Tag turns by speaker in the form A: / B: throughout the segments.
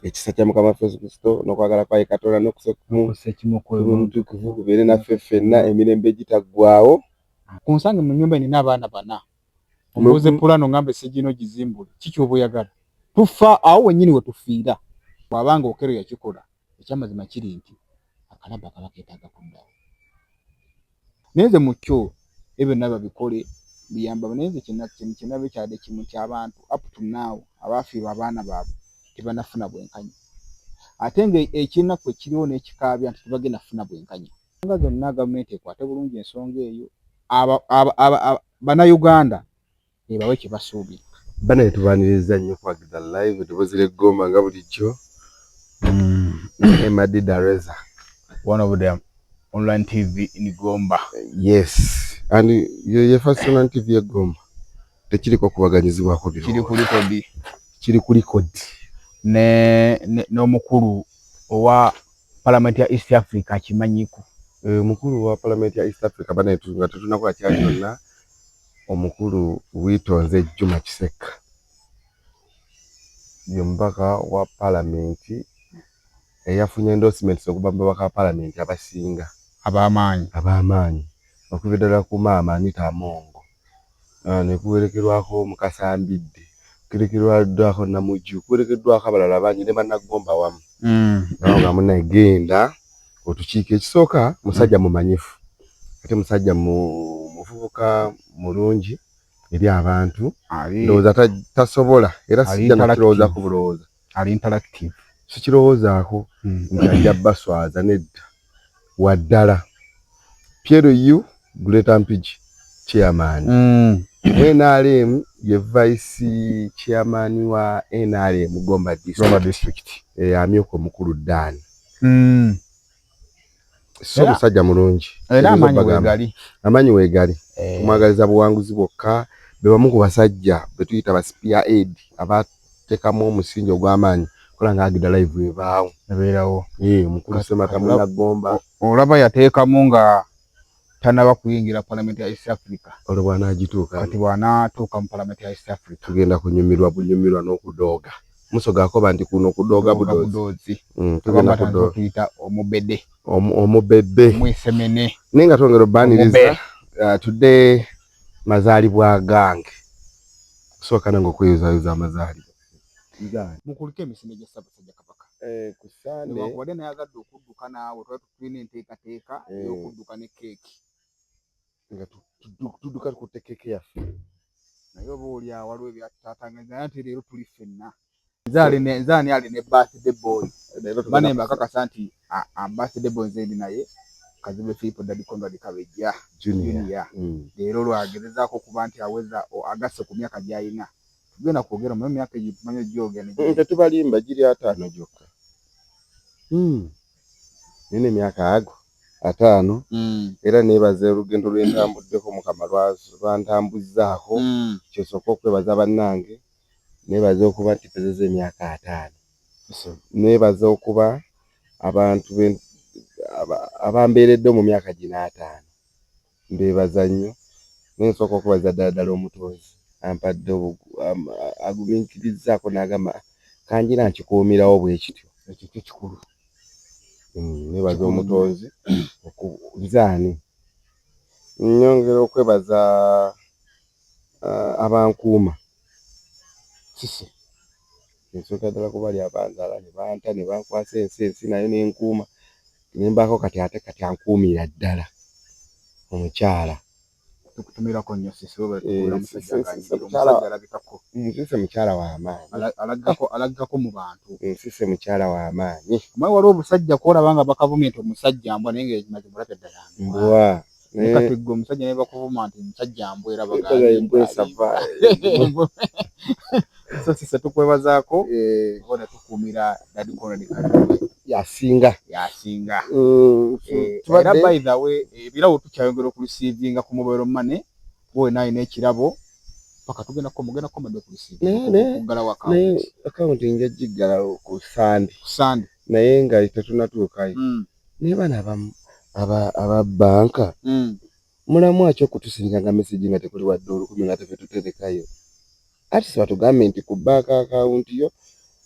A: Ekisa kya Mukama waffe Yesu Kristo n'okwagala kwa ye Katonda n'okusa
B: ekimu
A: omutukuvu kubeere naffe ffenna emirembe egitaggwaawo.
B: Ku nsange mu nnyumba nina abaana bana, ombuuze pulano ngambe sigino gizimbule, kiki oba oyagala? Tufa awo wennyini we tufiira. Bw'abanga Okello yakikola, ekyamazima kiri nti akalaba kaba keetaaga kuddawo. Naye nze mu kyo ebyo byonna babikole biyamba, naye nze kyenaba ekyadde kimu nti abantu up to now abaafiirwa abaana baabwe tebanafuna bwenkanya, ate nga ekyenaku ekiriwo n'ekikaabya nti tebagenda kufuna bwenkanya. Nga zonna gavumenti ekwate bulungi ensonga eyo, Bannayuganda ebawe kye basuubira.
A: Bana tubaaniriza nnyo kwagiza live eddoboozi ly'eggomba nga bulijjo. Emadi Dareza.
B: One of the online TV in Gomba.
A: Yes, and ye first online TV y'eggomba, tekiriko kubaganyizibwako.
B: Kiri ku record.
A: Kiri ku record.
B: N'omukulu owa Palamenti ya East Africa akimanyiiko.
A: Omukulu wa Palamenti ya East Africa, bana, nga tetunakola kya kyonna, omukulu Witonze Juma Kisekka ye mubaka wa Palamenti eyafunye endorsements okuva mu babaka ba Palamenti abasinga
B: ab'amaanyi.
A: Ab'amaanyi, okuva ddala ku maama Anita Among, ne kuwerekerwako Mukasa Mbidde, kuwerekerwako Namuju, kuwerekeddwako abalala bangi ne bannaggomba wamu. Nga munnaye genda otukiiko ekisooka, musajja mumanyifu, ate musajja muvubuka mulungi eri abantu. Ndowooza tasobola era sijja nakirowoozaako bulowooza.
B: Ali interactive.
A: Sikirowoozaako nti ajja baswaza, nedda waddala. PLU Greater Mpigi chairman, NRM, ye vice chairman wa NRM Gomba district, amyuka omukulu Dan. So musajja mulungi.
B: Era amaanyi weegali.
A: Amaanyi weegali. Tumwagaliza buwanguzi bwokka. Be bamu ku basajja be tuyita ba spearhead abateekamu omusingi ogw'amaanyi kola nga Agida Live ebaawo.
B: Ebeerawo.
A: Omukulu Semata Munnagomba.
B: Olaba yateekamu nga tanaba kuyingira Palamenti ya East Africa.
A: Olwo bw'anaagituuka?
B: Kati bw'anaatuuka mu Palamenti ya East Africa,
A: tugenda kunyumirwa bunyumirwa n'okudooga. Musoga akoba nti kuno kudooga budoozi.
B: Budoozi.
A: Tugenda kudooga.
B: Tuyita omubede.
A: Omubede.
B: Omwesemene.
A: Naye nga twongera obbaniriza, today mazaalibwa gange. Kusooka nange okweyozayoza amazaalibwa.
B: Mukulike emisinde gya Ssaabasajja Kabaka.
A: Ku Sande.
B: Newankubadde nayagadde okudduka naawe, twali tulina enteekateeka ey'okudduka ne keeki.
A: Nga tudduka tukutte keeke yaffe.
B: Naye oba oli awo waliwo ebyatutaataaganyizza, naye ate leero tuli ffenna. Nze ani ali ne birthday boy? Bane mbakakasa nti birthday boy nze ndi naye, Kazibwe Philip Daddy Conrad Kabejja
A: Junior.
B: Leero lwagezezaako okuba nti aweza agasse ku myaka gy'alina. Tugenda kwogera mu myaka egyo tumanyi ogyogera.
A: Tetubalimba, giri 50 gyokka. Nina emyaka ago 50 era neebaza olugendo lwe ntambuddeko, Mukama lwantambuzzaako. Kyosooka okwebaza bannange, neebaza okuba nti mpezezza emyaka 50. Neebaza okuba abantu abambeeredde mu myaka gino 50, mbeebaza nnyo. Naye nsooka okwebaza ddala ddala omutonzi ampadde, agumiikirizzaako n'agamba kangira nkikuumirawo bwe kityo.
B: Ekyo kyo kikulu.
A: Neebaza omutonzi nze ani. Nnyongera okwebaza abankuuma.
B: Sisi.
A: Nsooka ddala ku bali abanzaala ne banta ne bankwasa ensi, ensi nayo nenkuuma ne mbaako kati, ate kati ankuumira ddala omukyala.
B: Tukutumirako nnyo sisi, omusajja alabikako.
A: Sisi mukyala w'amaanyi.
B: Alagikako mu bantu.
A: Sisi mukyala w'amaanyi.
B: Omanyi waliwo obusajja kwolaba nga bakavumye nti omusajja mbwa, naye nga mazima olabye ddala.
A: Mbwa.
B: Kati gwe omusajja naye bakuvuma nti musajja mbwa, era
A: embwa esava.
B: So sisi tukwebazaako oba tukuumira Daddy Conrad Kazibwe.
A: Yasinga.
B: Yasinga. Era by the way, ebirabo tukyayongera okureceivinga ku mobile money. Wowe alina ekirabo paka tugenda mugenda komade okureceivinga, okuggalawo
A: akawunti. Akawunti nja giggalawo ku Sande.
B: Ku Sande.
A: Naye nga tetunatuukayo. Naye bano aba banka, mulamu aki okutusindikanga message nga tekuli wadde 1000 nga tefe tuterekayo? Ati si batugambe nti ku banka akawunti yo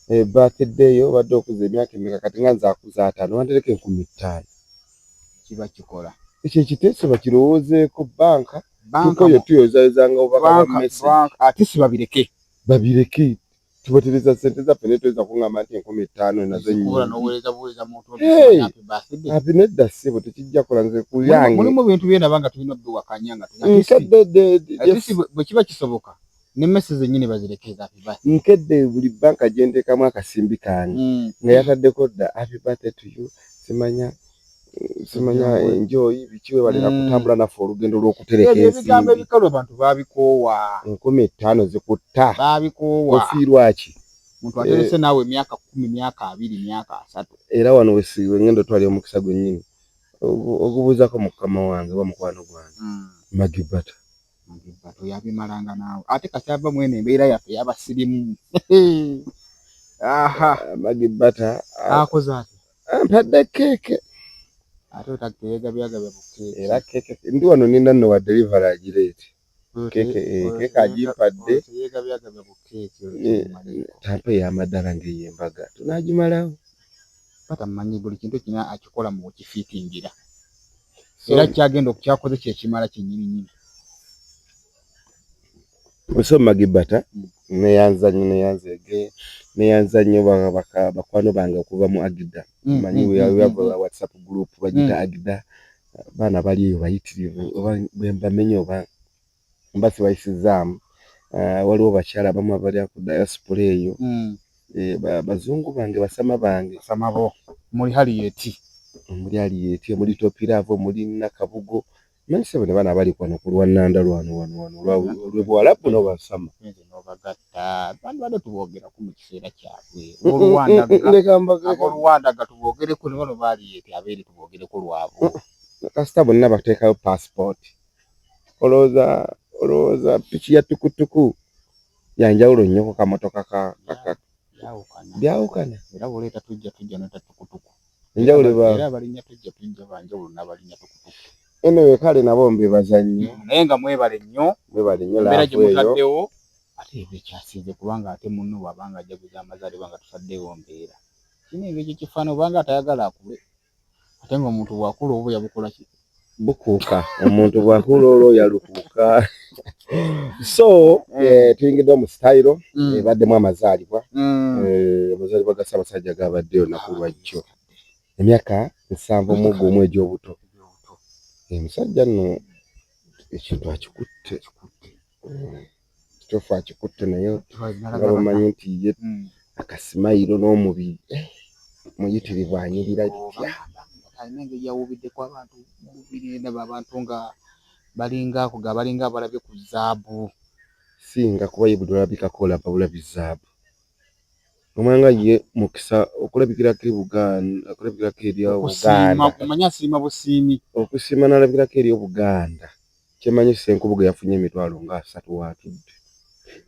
A: Birthday yo obadde okuza emyaka emeka? Kati nga nze akuza 50, wantereka 5000.
B: Kiba kikola.
A: Ekyo ekiteeso bakirowoozeeko banka. Tukoye tuyozaayozanga obubaka bwa message.
B: Ate si babireke.
A: Babireke, tubatereza sente zaffe, naye toyinza kuŋŋamba nti 5000 nazo
B: Zikubula n'oweereza buweereza muntu.
A: Hey!
B: Happy birthday.
A: Happy nedda ssebo, tekijja kola nze ku yange.
B: Mulimu ebintu byendaba nga tulina obiwakanya nga
A: Nkedde.
B: At least bwe kiba kisoboka ne message zennyini bazireke eza happy birthday.
A: Nkedde buli banka gye nteekamu akasimbi kange nga yataddeko dda "Happy birthday to you", simanya simanya, enjoy biki, webalira kutambula naffe olugendo lw'okutereka
B: Ebyo ebigambo
A: ensimbi.
B: Ebikalu abantu babikoowa.
A: 5000 zikutta.
B: Babikoowa.
A: Ofiirwa ki?
B: Muntu aterese naawe emyaka 10, myaka 20, myaka 30.
A: Era wano wesiiwe ngenda otwalira omukisa gwennyini ogubuuzako mukama wange oba mukwano gwange Magibata.
B: Bato yabimalanga naawe, ate kati ava mwene embeera yaffe yabasirimu. Aha.
A: Magibata.
B: Akoze ati.
A: Ampadde keeke.
B: Ate otateyegabyagabya bukeeke.
A: Era keeke ndi wano ninda nno wa delivery agireete keeke, keeke agimpadde.
B: Teyegabyagabya bukeeke.
A: Tampa ey'amaddala ng'ey'embaga tunagimalawo.
B: Bata mmanyi buli kintu kina akikola mu kifiitingira. Era kyagenda okukyakoze kyekimala kyennyini nyini.
A: So Magibata, neyanza nnyo, neyanzege, neyanza nnyo bakwano bange okuva mu Agida. Manyi we have a WhatsApp group bagita Agida. Baana bali eyo bayitirivu, oba bwe mbamenye oba mba sibayisizaamu. Waliwo bakyala abamu abali ku diaspora eyo, bazungu bange, basama bange.
B: Samabo muli Harriet.
A: Omuli Alieti, omuli Topiravo, omuli Nakabugo, manyi sebo ne baana abali kwano ku lwananda lwano wano wano olw'ebuwalabu n'obasama.
B: Nze n'obagatta bantu badde tubogerako mu kiseera kyabwe. Abooluwandaga.
A: Leka mbageka.
B: Abooluwandaga tubogereko, ne bano ba Harriet abeeri tubogereko lwabo.
A: Kasita bonna bateekayo passport. Olowooza piki ya tukutuku yanjawulo nnyo ku kamotoka ka
B: Byawukana.
A: Byawukana.
B: Era bw'oleeta tujja tujja n'ota tukutuku.
A: Enjawulo eba
B: Era abalinnya tujja tujja banjawulo n'abalinnya tukutuku.
A: Anyway, kale nabo mbebaza nnyo.
B: Naye nga mwebale nnyo.
A: Mwebale nnyo.
B: Embeera gye
A: Love eyo.
B: mutaddewo ate eba ekyasinze, kubanga ate munno bw'abanga ajaguza amazaalibwa nga tutaddewo mbeera kina engeri gyekifaanana, obanga atayagala akule, ate ng'omuntu bw'akula oba yabukola ki?
A: Bukuuka, omuntu bw'akula olwo yalukuuka. So tuyingidde mu style ebaddemu amazaalibwa. Amazaalibwa ga Ssaabasajja gabaddeyo olunaku lwajjo, emyaka 71 egy'obuto. Omusajja nno ekintu akikutte, kituufu akikutte, naye nga bamanyi nti ye akasimayiro n'omubiri muyitirivu, anyirira bitya.
B: Alina engeri yawubiddeko abantu mubiri, ndaba abantu nga balinga ako ga balinga abalabye ku zaabu.
A: Singa kuba ye buli lwalabikako olaba bulabi zaabu, omwanga ye mukisa okulabikirako e Buganda, okulabikirako eri
B: okusiima.
A: Obuganda.
B: Omanyi asiima busiimi.
A: Okusiima n'alabikirako eri Obuganda, kyemanyi Ssenkubuge yafunye emitwalo nga 30 waatudde.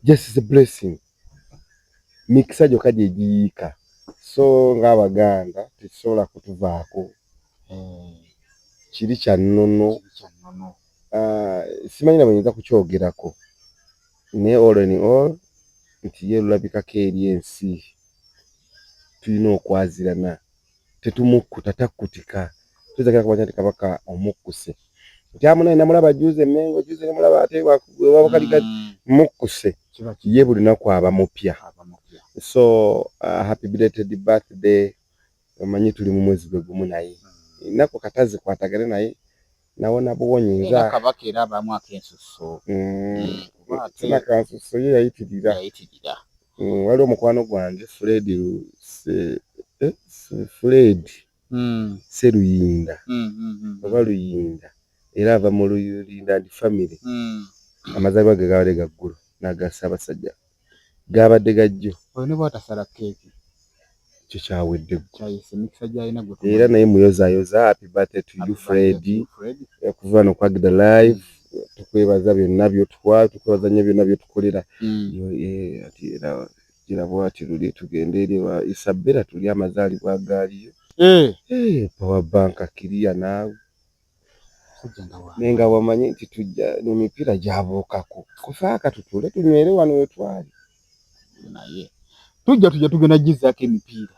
A: Just is a blessing, mikisa gyokka gye giyiika. So ng'Abaganda tekisobola kutuvaako, kiri kya nnono.
B: Kiri kya nnono.
A: Ah, simanyi na bwe nyinza kukyogerako, naye all in all nti ye lulabikako eri ensi, tulina okwazirana, tetumukkuta, takkutika. Tuyinza kumanya nti Kabaka omukkuse nti amunaye namulaba juzi Emmengo, juzi nemulaba ate wabakaliga mukkuse.
B: Kiba
A: ye buli lunaku aba mupya.
B: Aba mupya.
A: So happy belated birthday. Omanyi tuli mu mwezi gwe gumu, naye ennaku katazikwatagane, naye nawona buwonyi
B: era
A: nza
B: Kabaka era abaamu ak'ensusso. Kuba ate
A: sina kansusso, ye yayitirira.
B: Yayitirira.
A: Waliwo mukwano gwange Fred Fred Seruyinda oba Luyinda, era ava mu Luyinda ndi family. Amazaalibwa ge gabadde gaggulo n'aga Ssaabasajja gabadde gajjo.
B: Oyo ne bw'atasala keeki
A: kyo kyawedde ggo.
B: Kyayise emikisa gy'alina gwe.
A: Era naye muyozayoza, happy birthday to you Fred, okuva wano ku Agda Live tukwebaza byonna byotuwa, tukwebaza nnyo byonna byotukolera. Ati era gira bwati luli tugende eri wa Isabella tuli amazaalibwa agaaliyo. Power bank kiriya naawe.
B: Musajja nga wa
A: Naye nga wamanyi nti tujja n'emipiira gyabuukako kufaaka, tutule tunywere wano wetwali.
B: Naye Tujja tugenda gizaako emipiira.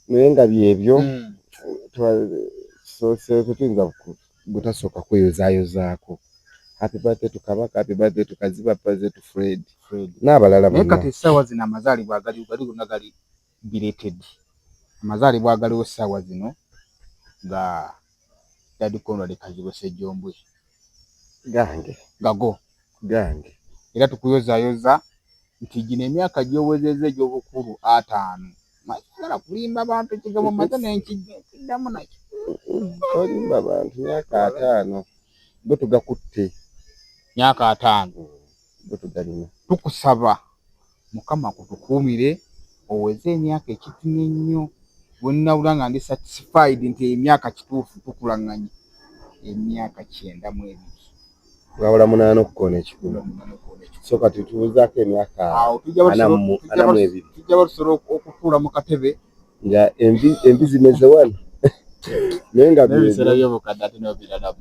A: Naye nga byebyo tetuyinza butasooka kweyozaayozaako. Happy birthday to Kabaka, happy birthday to Kaziba, happy birthday to Fred n'abalala
B: Naye kati
A: bonna.
B: Essaawa zino amazaalibwa agaliwo gali gonna gali belated. Amazaalibwa agaliwo essaawa zino ga Daddy Conrad Kazibwe Ssejjombwe.
A: Gange.
B: Gago.
A: Gange.
B: Era tukuyozaayoza nti gino emyaka gy'owezezza egy'obukulu 50, sagala kulimba bantu, ekigambo maze nenkiddamu nakyo.
A: Tolimba bantu, myaka 50 go tugakutte.
B: Myaka 50.
A: Go tugalina.
B: Tukusaba Mukama akutukuumire oweze emyaka ekitini ennyo. Bwennawulira nga ndi satisfied nti emyaka kituufu, tukulaŋŋanye emyaka 92.
A: Wabula 8 okukoona 100. So kati tubuzaako emyaka
B: Awo tujja
A: 42.
B: Tujja batusobola okutuula mu katebe
A: nga envi zimeze wano, naye nga
B: n'ebiseera
A: byebyo.
B: By'obukadde ate n'obirala.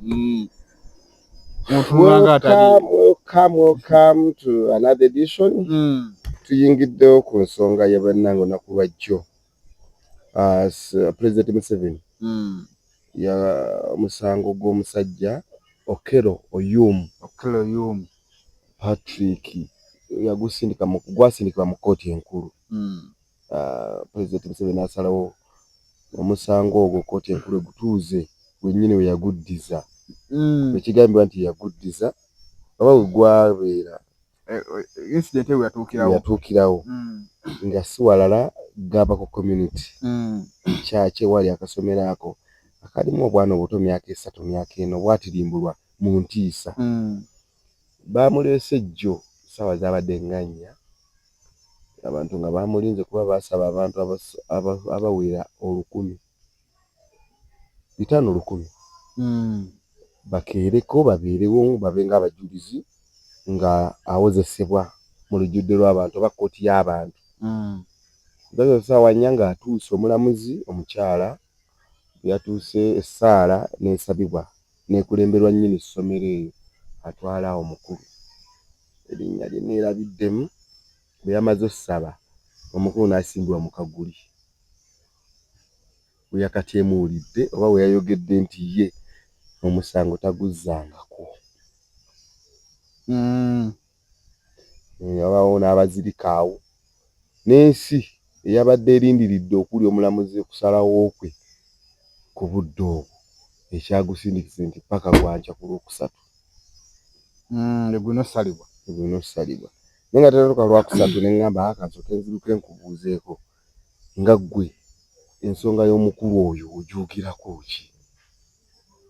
B: Otunula nga atali.
A: Welcome, welcome, welcome to another edition. Tuyingiddewo ku nsonga ya bannange olunaku lwajjo. President Museveni ya musango gw'omusajja Okello Oyum
B: Okello Oyum.
A: Patrick yagusindika mu gwasindikibwa mu kkooti enkulu. President Museveni n'asalawo omusango ogwo kkooti enkulu egutuuze wennyini we yaguddiza. Ekigambibwa nti yaguddiza oba we gwabeera
B: Incident eyo yatuukirawo.
A: Yatuukirawo nga si walala, Gabako community kyaki ewali akasomero ako akalimu obwana obuto, myaka 3, myaka 4, bwatirimbulwa mu ntiisa. Bamuleese jjo ssaawa zaabadde nga 4, abantu nga bamulinze kuba baasaba abantu abawera olukumi bitaano lukumi bakeereko babeerewo babe ng'abajulizi nga awozesebwa mu lujjudde lw'abantu oba kkooti y'abantu. Zaza ssaawa 4 ng'atuuse omulamuzi omukyala yatuuse, essaala n'esabibwa n'ekulemberwa nnyini ssomero eyo atwala omukulu, erinnya lye neerabiddemu. Bwe yamaze ossaba, omukulu n'asimbibwa mu kaguli we yakatyemuulidde oba we yayogedde nti ye omusango taguzzangako. Wabaawo n'abazirika awo n'ensi eyabadde erindiridde okuli omulamuzi okusalawo kwe ku budde obwo ekyagusindikize nti paka gwankya ku Lwokusatu.
B: Egulina osalibwa.
A: Egulina okusalibwa, naye nga tenatuuka Lwakusatu ne ŋŋamba aka nsooke nziruke nkubuuzeeko nga ggwe ensonga y'omukulu oyo ogyogirako ki?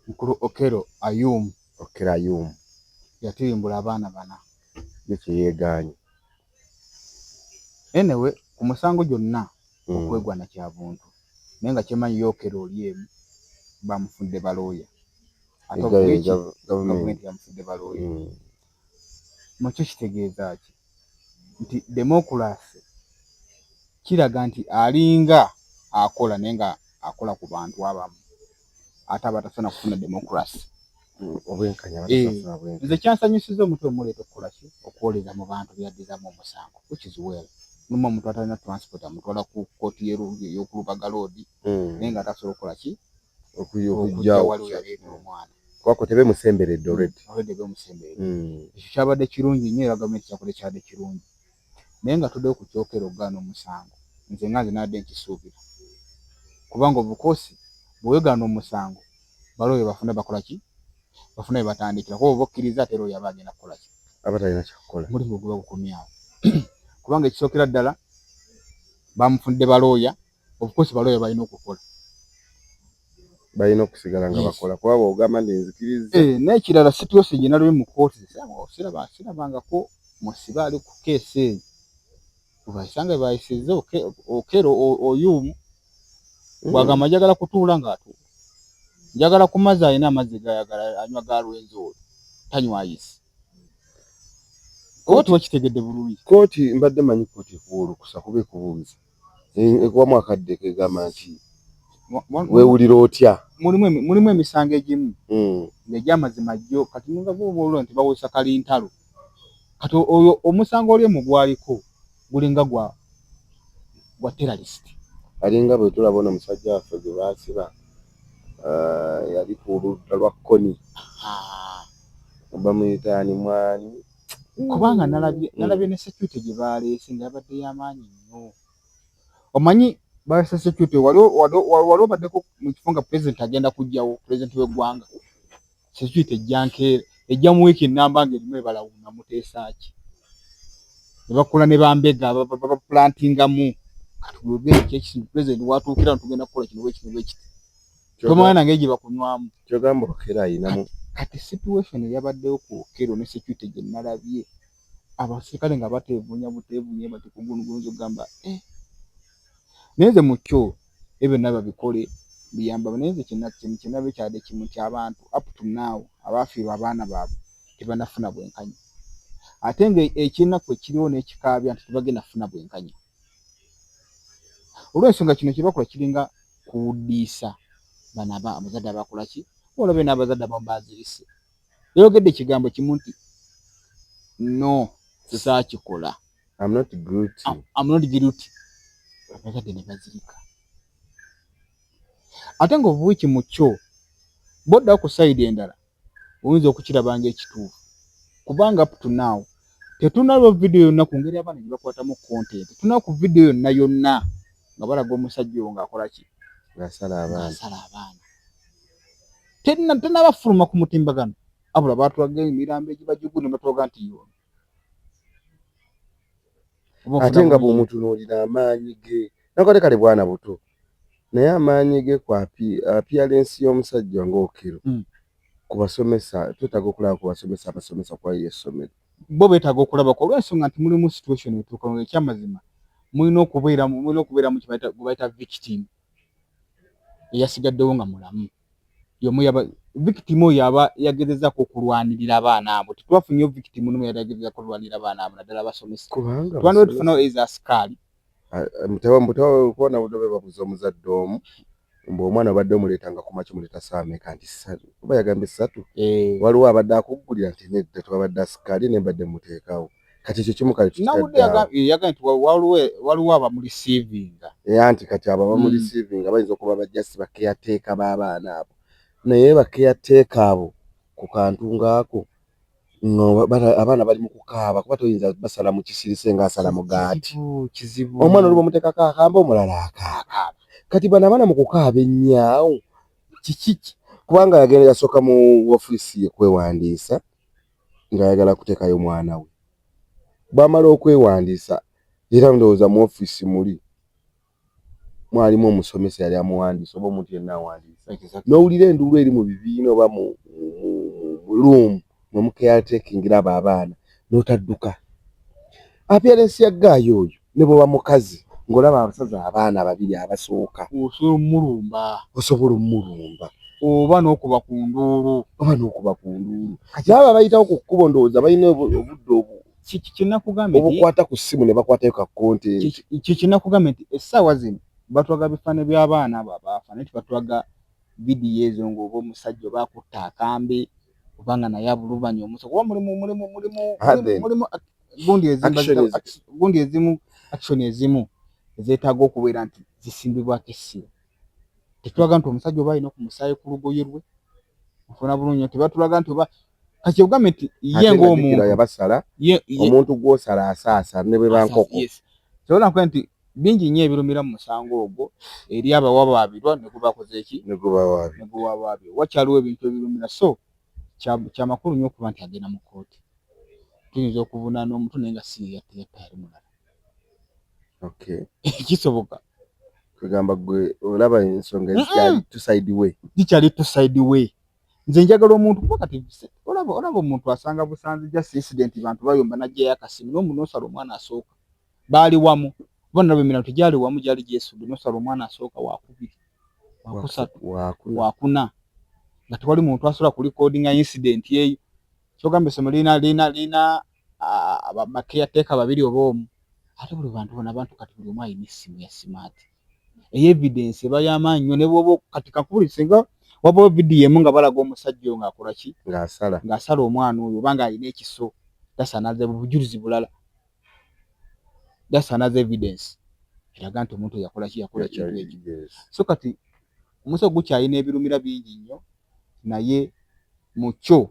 B: Mukulu Okello Ayum.
A: Okello Ayum.
B: Yatirimbula abaana bana.
A: Ye kye yeegaanye.
B: Anyway, ku musango gyonna okwegwana kya buntu, naye nga kyemanyi ye Okello oli emu bamufudde balooya, ate obweki gavumenti yamufudde balooya. Mukyo kitegeeza ki? Nti demokulasi kiraga nti alinga akola, naye nga akola ku bantu abamu ate abatasobola kufuna demokulasi.
A: Obwenkanya, abatasafuna bwenkanya.
B: Nze kyansanyusiza omutwe omuleeta okukola ki, okuwoleza mu bantu byaddizamu omusango, which is well. Mulimu omuntu atalina transport, amutwala ku kooti ey'okulubaga road, naye nga tasobola okukola ki, okujja waliwo yaleeta omwana.
A: Kwako tebemusemberedde already.
B: Already bemusemberedde. Ekyo kyabadde kirungi nnyo, era gavumenti kyakola kyabadde kirungi, naye nga tuddeyo ku ky'Okello okugaana omusango, nze nga nze nabadde nkisuubira, kubanga obukoosi bwe weegaana omusango, balooya bafuna bakola ki, bafuna bwe batandikira, kuba oba okkiriza ate era oyo aba agenda kukola ki?
A: Aba talina kyakukola.
B: Mulimu guba gukomyawo, kubanga ekisookera ddala bamufundde balooya. Of course balooya balina okukola.
A: Balina okusigala nga bakola, kuba bw'ogamba nti nzikiriza.
B: Eh, n'ekirala, situation gye nalabye mu kooti, sirabangako musibe ali ku keesi eyo webasanga bayisizza Okello Oyum, bwagamba njagala kutuula ng'atuula, njagala ku mazzi, alina amazzi gayagala anywa ga Rwenzori, tanywa ayisi, oba tewakitegedde bulungi.
A: Kooti mbadde manyi kooti ekuwa olukusa kuba ekubuuza, ekuwamu akadde kegamba nti weewulira otya.
B: Mulimu emisango egimu ng'egyamazima jjo kati nga bwoba nti bawozesa kalintalo, kati oyo omusango oli emu gwaliko gulinga gwa Gwa terrorist.
A: Alinga bwe tulaba ono omusajja waffe gwe baasiba, yali ku ludda lwa Koni, bamuyita ani, mwani?
B: Kubanga nalabye nalabye ne security gye baleese nga yabadde y'amaanyi nnyo. Omanyi balese security, wali obaddeko mu kifo nga president agenda kujjawo, president w'eggwanga, security ejja nkeera, ejja mu wiiki ennamba ng'erimu ebalawuna. Muteesa ki? Ne bakola ne bambega baplantingamu kati bwogenda ekyekisintu, president watuukira, tugenda kukola kino bwekino bwekiti, tomanya nange gye bakunywamu.
A: Kyogamba Okello ayinamu.
B: Kati situation eyabaddewo ku Okello ne security gye nalabye, abasirikale nga bateevuunya buteevuunya bati kugunugunuza, okugamba eh. Naye nze mu kyo ebyo byonna babikole biyamba, naye nze kyenaba ekyadde kimu nti abantu up to now abaafiirwa abaana baabwe tebanafuna bwenkanya, ate nga ekyenaku ekiriwo n'ekikaabya nti tebagenda kufuna bwenkanya olw'ensonga kino kye bakola kiringa kuwuddiisa bano abazadde abakola ki. Olabye n'abazadde abamu bazirise, yayogedde ekigambo kimu nti no, saakikola.
A: I'm not guilty.
B: I'm not guilty. Abazadde ne bazirika, ate nga obuwiiki mu kyo bw'oddawo ku side endala oyinza okukiraba ng'ekituufu, kubanga up to now tetunalaba vidiyo yonna ku ngeri abaana gye bakwatamu content. Tetunalaba ku vidiyo yonna yonna nga balaga omusajja oyo ng'akola ki.
A: Ng'asala abaana.
B: Ng'asala abaana. Tennaba fuluma ku mutimbagano, abula batulaga emirambo egiba gigudde ne batulaga nti yono. Oba
A: ate
B: ofuna
A: nga
B: bulungi.
A: Bw'omutunuulira amaanyi ge nakate kale bwana buto, naye amaanyi ge ku appearance y'omusajja ng'Okello ku basomesa, twetaaga okulaba ku basomesa, abasomesa kwaliri essomero.
B: Bo beetaaga okulabako olw'ensonga nti mulimu situation etuuka nga ekyamazima mulina okubeeramu gwe bayita victim eyasigaddewo nga mulamu y'omu. Yaba victim oyo aba yagezezaako okulwanirira abaana abo. Tetwafunyeyo victim n'omu yali agezezaako okulwanirira abaana abo, naddala abasomesa.
A: Kubanga
B: tubandibadde tufunayo eza asikaali.
A: Mutawa butobe babuza omuzadde omu mbu omwana obadde omuleetanga ku makya, omuleeta ssaawa meka? Nti 3, oba yagambye 3. Waliwo abadde akuggulira? Nti nedda, twabadde asikaali naye mbadde muteekawo. Kati ekyo kimu kale
B: nawudde
A: tukitaddaawo.
B: Yagambye nti waliwo abamureceivinga.
A: Era nti kati abo abamureceivinga bayinza okuba bajjasi, bacaretaker b'abaana abo, naye bacaretaker abo ku kantu ngaako nga abaana bali mu kukaaba, kuba toyinza basala mu kisirise ng'asala mugaati.
B: Kizibu, kizibu.
A: Omwana oli bwemuteekako akamba, omulala akaaba.
B: Akaaba.
A: Kati bano abaana mu kukaaba ennyawo
B: kiki?
A: Kubanga yagenda, yasooka mu ofiisi ye kwewandiisa ng'ayagala kuteekayo mwana we. Bw'amala okwewandiisa, era ndowooza mu ofiisi muli mwalimu omusomesa yali amuwandiisa oba omuntu yenna awandiisa, n'owulira enduulu eri mu bibiina oba mu room mwe mucaretakingira abo abaana, n'otadduka. Appearance ya guy oyo, ne bw'oba mukazi ng'olaba abasaza abaana babiri abasooka,
B: osobola omulumba.
A: Osobola omulumba.
B: Oba n'okuba ku nduulu.
A: Oba n'okuba ku nduulu. Naye abo abayitawo ku kkubo ndowooza balina obudde
B: Kyenakugambye nti
A: obukwata ku ssimu ne bakwatayo ka content.
B: Kyenakugambye nti essaawa zino batwaga bifaananyi by'abaana abo abaafa, naye tebatwaga vidiyo ezo ng'oba omusajja oba akutta akambe oba nga naye abulubanya omusa, kuba mulimu
A: Ah, then.
B: mulimu gundi ezimu
A: Action
B: gundi ezimu, action ezimu ezeetaaga okubeera nti zisimbibwako essira. Tetulaga nti omusajja oba alina ku musaayi ku lugoye lwe, ofuna bulungi, tebatulaga nti oba kati ogambe nti ye
A: Ate nga
B: ng'omuntu
A: jjukira yabasala. Omuntu gw'osala asaasa ne bwe bankoko.
B: Yes. Sobola nkuga nti bingi nnyo ebirumira mu musango ogwo eri abawawaabirwa ne gubakoze eki?
A: Ne gubawaabirwa.
B: Ne guwawaabirwa. Wakyaliwo ebintu ebirumira, so kyamakulu nnyo okuba nti agenda mu kkooti. Tuyinza okuvunaana omuntu naye nga si ye yatta, yatta yali mulala. Kisoboka.
A: Kugamba gwe olaba ensonga ezikyali two side way.
B: Kikyali two side way. Nze njagala omuntu, kuba kati olaba omuntu asanga busanzi just incident, bantu bayomba, n'aggyayo akasimu n'omu n'osala omwana asooka. Baali wamu, oba nalaba emirambo tegyali wamu, gyali gyesudde, n'osala omwana asooka, wakubiri, wakusatu,
A: wakuna.
B: Wakuna, nga tewali muntu asobola kurecordinga incident eyo. Kyogamba essomero lirina bacaretaker babiri oba omu, ate buli bantu bona abantu kati buli omu alina essimu ya smart. Eyo evidence eba y'amaanyi nnyo. Ne bw'oba kati kakubuli singa wabawo vidiyo emu nga balaga omusajja oyo ng'akola ki,
A: ng'asala,
B: ng'asala omwana oyo oba ng'alina ekiso, that's another bujulizi bulala, that's another evidence. Eraga nti omuntu yakola ki, yakola kintu ekyo. So kati omusango gukyalina ebirumira bingi nnyo, naye mu kyo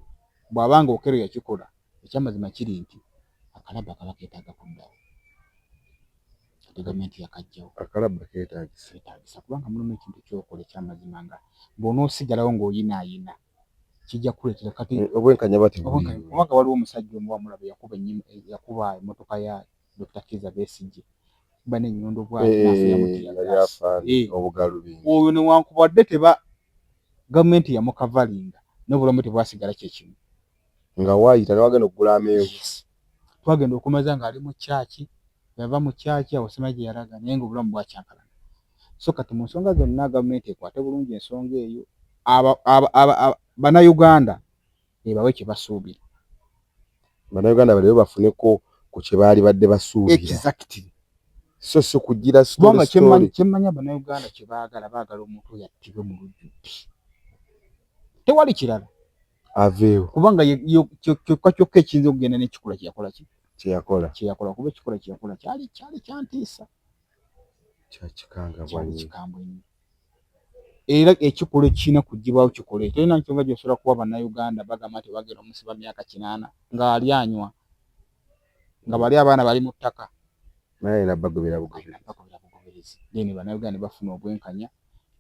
B: bw'abanga Okello yakikola, ekyamazima kiri nti akalaba kaba keetaaga kuddawo, ate gavumenti yakajjawo.
A: Akalaba keetaagisa.
B: Keetaagisa, kubanga mulimu ekintu kyokola ekyamazima nga bw'onoosigalawo ng'oyinaayina kijja kukuleetera kati
A: Obwenkanya bati.
B: Kubanga waliwo omusajja omu wamulaba yakuba emmotoka ya Dr. Kizza Besigye kuba n'ennyondo bw'ati. Oyo newankubadde teba gavumenti yamukavalinga, n'obulamu tebwasigala kyekimu.
A: Nga waayita newagenda okugula amenvu.
B: Twagenda okumaza ng'ali mu kyaki, yava mu kyaki awo simanyi gye yalaga, naye nga obulamu bwakyankalana. So kati mu nsonga zonna gavumenti ekwate bulungi ensonga eyo, bannayuganda ebawe kye basuubira.
A: Bannayuganda baleero bafuneko ku kye baali badde basuubira.
B: Exactly.
A: So si kugira
B: Kubanga kyemmanya, bannayuganda kye baagala, baagala omuntu oyo attibwe mu lujjudde, tewali kirala.
A: Aveewo.
B: Kubanga kyokka kyokka ekiyinza okugenda n'ekikula kyeyakola ki.
A: Kyeyakola.
B: Kyeyakola, kuba ekikola kyeyakola kyali kyantiisa.
A: Kyakikangabwa.
B: Kyali kikambwe nnyo, era ekikola ekirina kugibwawo kikole. Tolina nsonga gyosobola kuwa bannayuganda bagamba nti bagenda omusiba myaka 80 ng'ali anywa, nga bali abaana bali mu ttaka.
A: Naye alina bagobera bugoberezi.
B: Bagobera bugoberezi, then bannayuganda ne bafuna obwenkanya.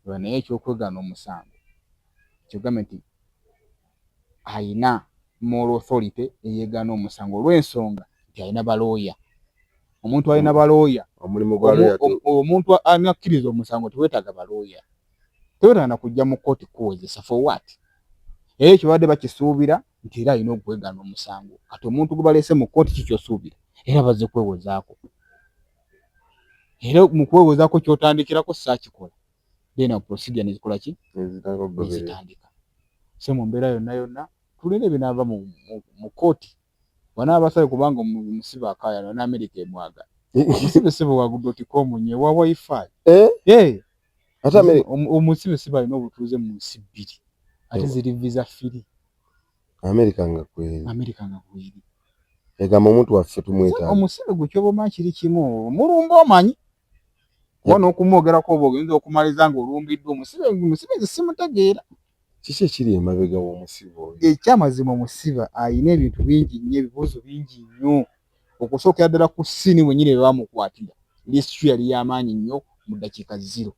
B: Naye ekyokwegaana omusango, kyogambe nti ayina moral authority eyeegaana omusango olw'ensonga nti alina balooya. Omuntu alina balooya.
A: Omulimu gwa lawyer.
B: Omuntu anakkiriza omusango teweetaaga balooya, teweetaaga na kujja mu kkooti kuwozesa. For what? Era ekyo babadde bakisuubira nti era alina okwegaana omusango. Kati omuntu gwe baleese mu kkooti, kikyosuubira era bazze kwewozaako, era mu kwewozaako kyotandikirako saakikola, then awo procedure nezikola ki?
A: Nezitandika okugoberera.
B: Nezitandika. So mu mbeera yonna yonna tulina ebinaava mu kkooti wanaabasale, kubanga omusibe akaayana ne Amerika emwagala. Omusibe sibe wa .com nye wa wifi.
A: Eh? Ate
B: Omusibe sibe alina obutuuze mu nsi bbiri, ate ziri visa free.
A: Amerika nga kweri.
B: Amerika nga kweri.
A: Egamba omuntu waffe tumwetaaga.
B: Omusibe gwe kyoba omanyi kiri kimu, mulumba omanyi kuba n'okumwogerako oba oyinza okumaliza ng'olumbiddwa omusibe. Omusibe nze simutegeera.
A: Kiki ekiri emabega w'omusibe oyo?
B: Ekyamazima omusibe ayina ebintu bingi nnyo, ebibuuzo bingi nnyo, okusookera ddala ku scene wennyini bwe bamukwatira. Rescue yali y'amaanyi nnyo mu ddakiika 0,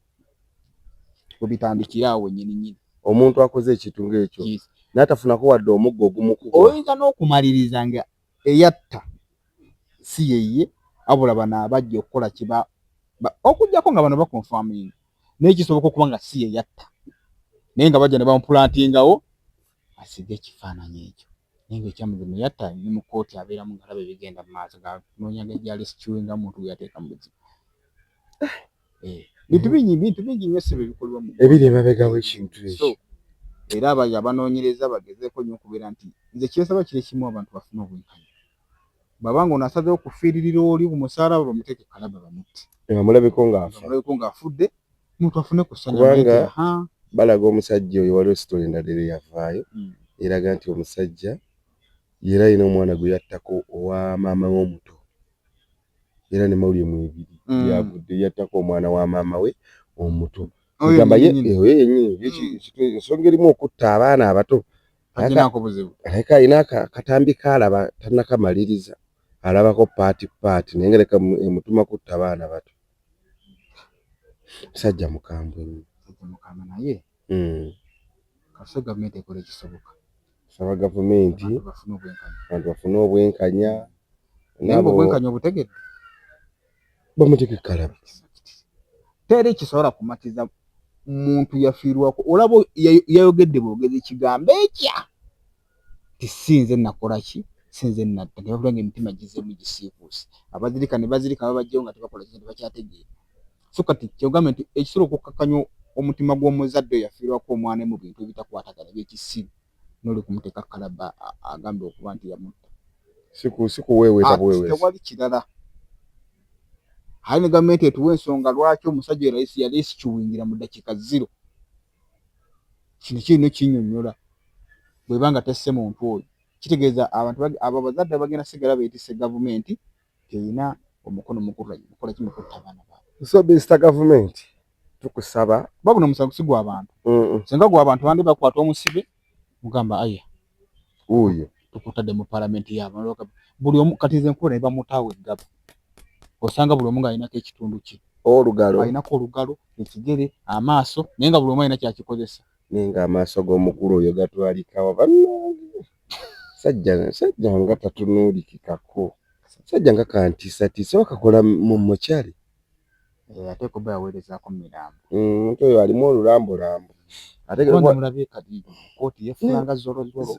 B: webitandikira awo wennyini nnyini.
A: Omuntu akoze ekintu ng'ekyo n'atafunako wadde omuggo ogumukuba.
B: Oyinza n'okumaliriza nga eyatta si yeye, wabula bano abajja okukola kiba okuggyako nga bano bakonfaminga, naye kisoboka okuba nga si yeyatta, naye nga bajja ne bamupulantingawo asige ekifaananyi ekyo, naye nga ekyamazima yatta ne mu kkooti abeeramu ng'alaba ebigenda mu maaso, ng'anoonya ngeri gy'arescuinga omuntu gwe yateeka mu buzibu. Bintu bingi, bintu bingi nnyo ssebo ebikolebwa mu
A: Ebiri emabega w'ekintu
B: So
A: ekyo.
B: era abayo abanoonyereza bagezeeko nnyo okubeera nti nze kyensaba kiri kimu, abantu bafune obwenkanya. Bw'abanga ono asazeewo kufiiririra oli ku musaalaba, bamuteeke kalaba bamutte.
A: Bamulabeko ng'afa.
B: Bamulabeko ng'afudde, omuntu afune ku ssanyu.
A: Kubanga balaga omusajja oyo, waliwo story endala era eyavaayo eraga nti omusajja yera alina omwana gwe yattako owa maama we omuto, era ne mawulire mwebiri byavudde, yattako omwana wa maama we omuto.
B: Oyo
A: Gamba ye
B: yennyini.
A: Oyo yennyini. Ensonga erimu okutta abaana abato.
B: Taginaako buzibu.
A: Aleka alina akatambi kaalaba tannakamaliriza, alabako part part, naye nga leka emutuma kutta baana bato. Musajja mukambwe nnyo.
B: Musajja mukama, naye kasita gavumenti ekola ekisoboka.
A: Saba gavumenti
B: abantu bafune obwenkanya.
A: Abantu bafune obwenkanya.
B: Naye nga obwenkanya obutegedde.
A: Bamuteeke kalaba.
B: Teri kisobola kumatiza muntu yafiirwako. Olaba yayogedde bwogezi ekigambo ekya ti sinze nakola ki, sinze natta, ne nga emitima gizeemu gisiikuuse, abazirika ne bazirika, babajjayo nga tebakola ki, tebakyategeera. So kati kyogambe nti ekisobola okukkakkanya omutima gw'omuzadde oyo yafiirwako omwana mu bintu ebitakwatagana ebyekisiru, n'oli kumuteeka kalaba agambe okuba nti yamutta.
A: Sikuweeweeta buweeweesi.
B: Tewali kirala. Aye ne gavumenti etuwa ensonga lwaki omusajja oyo layisi yalesikiwingira mu ddakiika 0. Kino kirina ekinnyonnyola bw'eba nga tesse muntu oyo, kitegeeza abantu abo abazadde bagenda sigala beetisse gavumenti terina omukono mukola ki mukutta abaana baabwe.
A: So Mr Gavumenti, tukusaba.
B: Kuba guno omusango si gwa bantu. Singa gwa bantu, bandi bakwata omusibe mugamba aya
A: Wuuyo.
B: Tukutadde mu palamenti yaabo buli omu. Kati nze nkuba ne bamutaawo eggaba, osanga buli omu ng'alinako ekitundu kye.
A: Olugalo.
B: Alinako olugalo, ekigere, amaaso, naye nga buli omu alina kyakikozesa.
A: Naye ng'amaaso g'omukulu oyo gatwalikawa, bannange? Sajja sajja nga tatunuulikikako, sajja nga kantiisatiisa oba kakola mu mokyali.
B: Eh, ate kuba yaweerezaako mu mirambo.
A: Omuntu oyo alimu olulambolambo ate
B: Kubanga mulabye kati kooti yefuulanga zolozolo.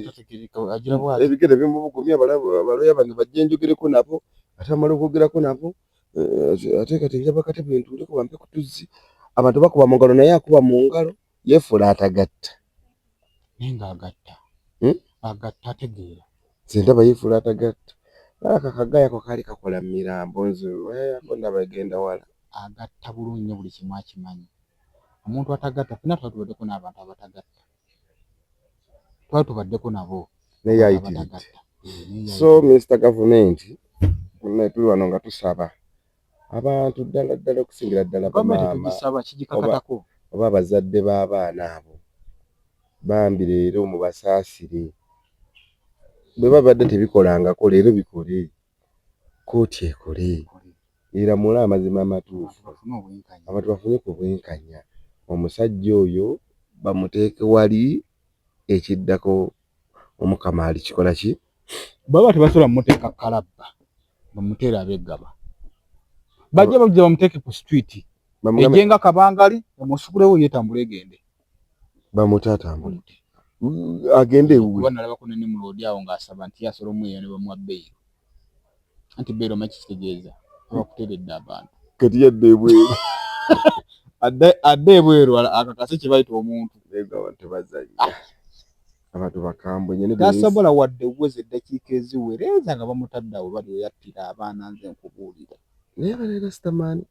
B: Tategereka, agira bw'ati.
A: Ebigere bimubugumya. Baloya bange bajje njogereko nabo, ate amala okwogerako nabo, ate kati njaba katebe ntuuleko bampe ku tuzzi. Abantu bakuba mu ngalo, naye akuba mu ngalo yeefuula atagatta.
B: Naye ng'agatta.
A: Hmm?
B: Agatta, ategeera.
A: Nze ndaba yeefuula atagatta. Alaka kagayako kaali kakola mu mirambo, nze wayayako ndaba egenda wala.
B: Agatta bulungi nnyo, buli kimu akimanyi. Omuntu atagatta, ffenna twali tubaddeko n'abantu abatagatta, twali tubaddeko nabo.
A: Naye ayitiridde.
B: Abatagatta. Eh, naye
A: So Minisita Gavumenti, munnaye, tuli wano nga tusaba abantu ddala ddala, okusingira ddala
B: gavumenti
A: bamaama
B: tugisaba kigikakatako.
A: Oba abazadde b'abaana abo, bambi leero mubasaasire. Bwe babadde tebikolangako, leero bikole, kooti ekole, eramule amazima amatuufu.
B: Bafune obwenkanya.
A: Abantu bafune ku bwenkanya. Omusajja oyo bamuteeke wali, ekiddako Omukama alikikola ki.
B: Baba tebasobola mumuteeka kalabba, bamuteere abeggaba bajja bajja bamuteeke ku street.
A: Bamugambe.
B: Ejje nga kabangali emusukulewo, yeetambula egende.
A: Bamute atambule agende ewuwe.
B: Kuba nalabako ne Nimrod awo ng'asaba nti yasobola omweya ne bamuwa bail, anti bail omanyi kikitegeeza, abakuteeredde abantu.
A: Kati yadde ebweru.
B: Adde ebweru akakase kye bayita omuntu.
A: Naye abantu tebazannya, abantu bakambwe nnyo.
B: Tasobola wadde weza eddakiika eziwereeza nga bamutadde awo bali weyattira abaana, nze nkubuulira.
A: Naye bane rasitamaani,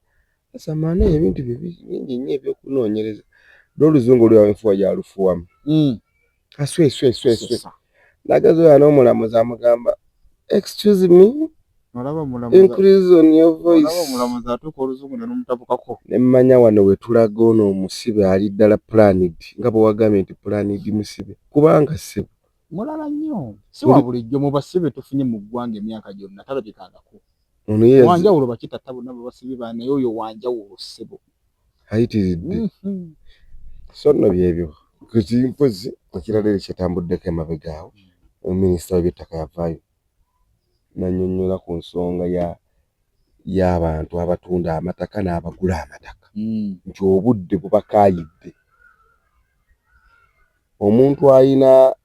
A: rasitamaani eyo ebintu bye bingi nnyo ebyokunoonyereza. Lwoluzungu olwa enfuwa gyalufuwamu asweswesweswe.
B: Sesa.
A: Nagazi oyo n'omulamuzi amugamba, "Excuse me."
B: Olaba omulamuzi.
A: "Increase on your voice."
B: Olaba omulamuzi atuuka oluzungu ne lumutabukako.
A: Nemmanya wano we tulaga ono omusibe ali ddala planned, nga bwe wagambye nti planned musibe, kubanga ssebo
B: Mulala nnyo, si wa bulijjo mu basibe tufunye mu ggwanga emyaka gyonna, talabikangako.
A: Ono ye
B: Wanjawulo. Bakitatta bonna babasibe ba, naye oyo wanjawulo, ssebo.
A: Ayitiridde. So nno byebyo. Kati mpozi ekirala eri kyetambuddeko emabega awo, minisita w'ebyettaka yavaayo nannyonnyola ku nsonga ya y'abantu abatunda amataka n'abagula amataka nti obudde bubakaayidde. Omuntu ayina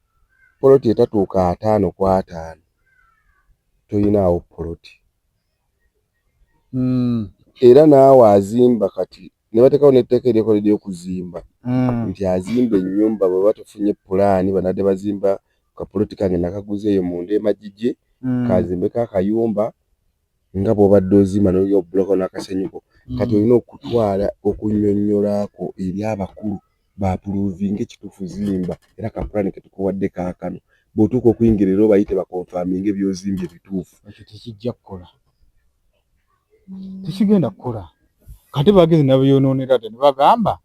A: poloti etatuuka 50 ku 50, toyinaawo poloti. Era naawe azimba, kati ne bateekawo n'etteeka eryekola ery'okuzimba nti azimba ennyumba, bwe batafunye pulaani, banadde bazimba kapoloti kange nakaguza eyo munda emagigi, kazimbeko akayumba nga bw'obadde ozimba n'obuloko n'akasenyuko. Kati olina okutwala okunnyonnyolako eri abakulu baapprovinga ekituufu. Zimba era kapulaani ketukuwadde kaakano, bw'otuuka okuyingira era obayite baconfirminge by'ozimbye bituufu.
B: Ekyo tekijja kukola, tekigenda kukola. Kati bagezi nabyonoonera dda ne bagamba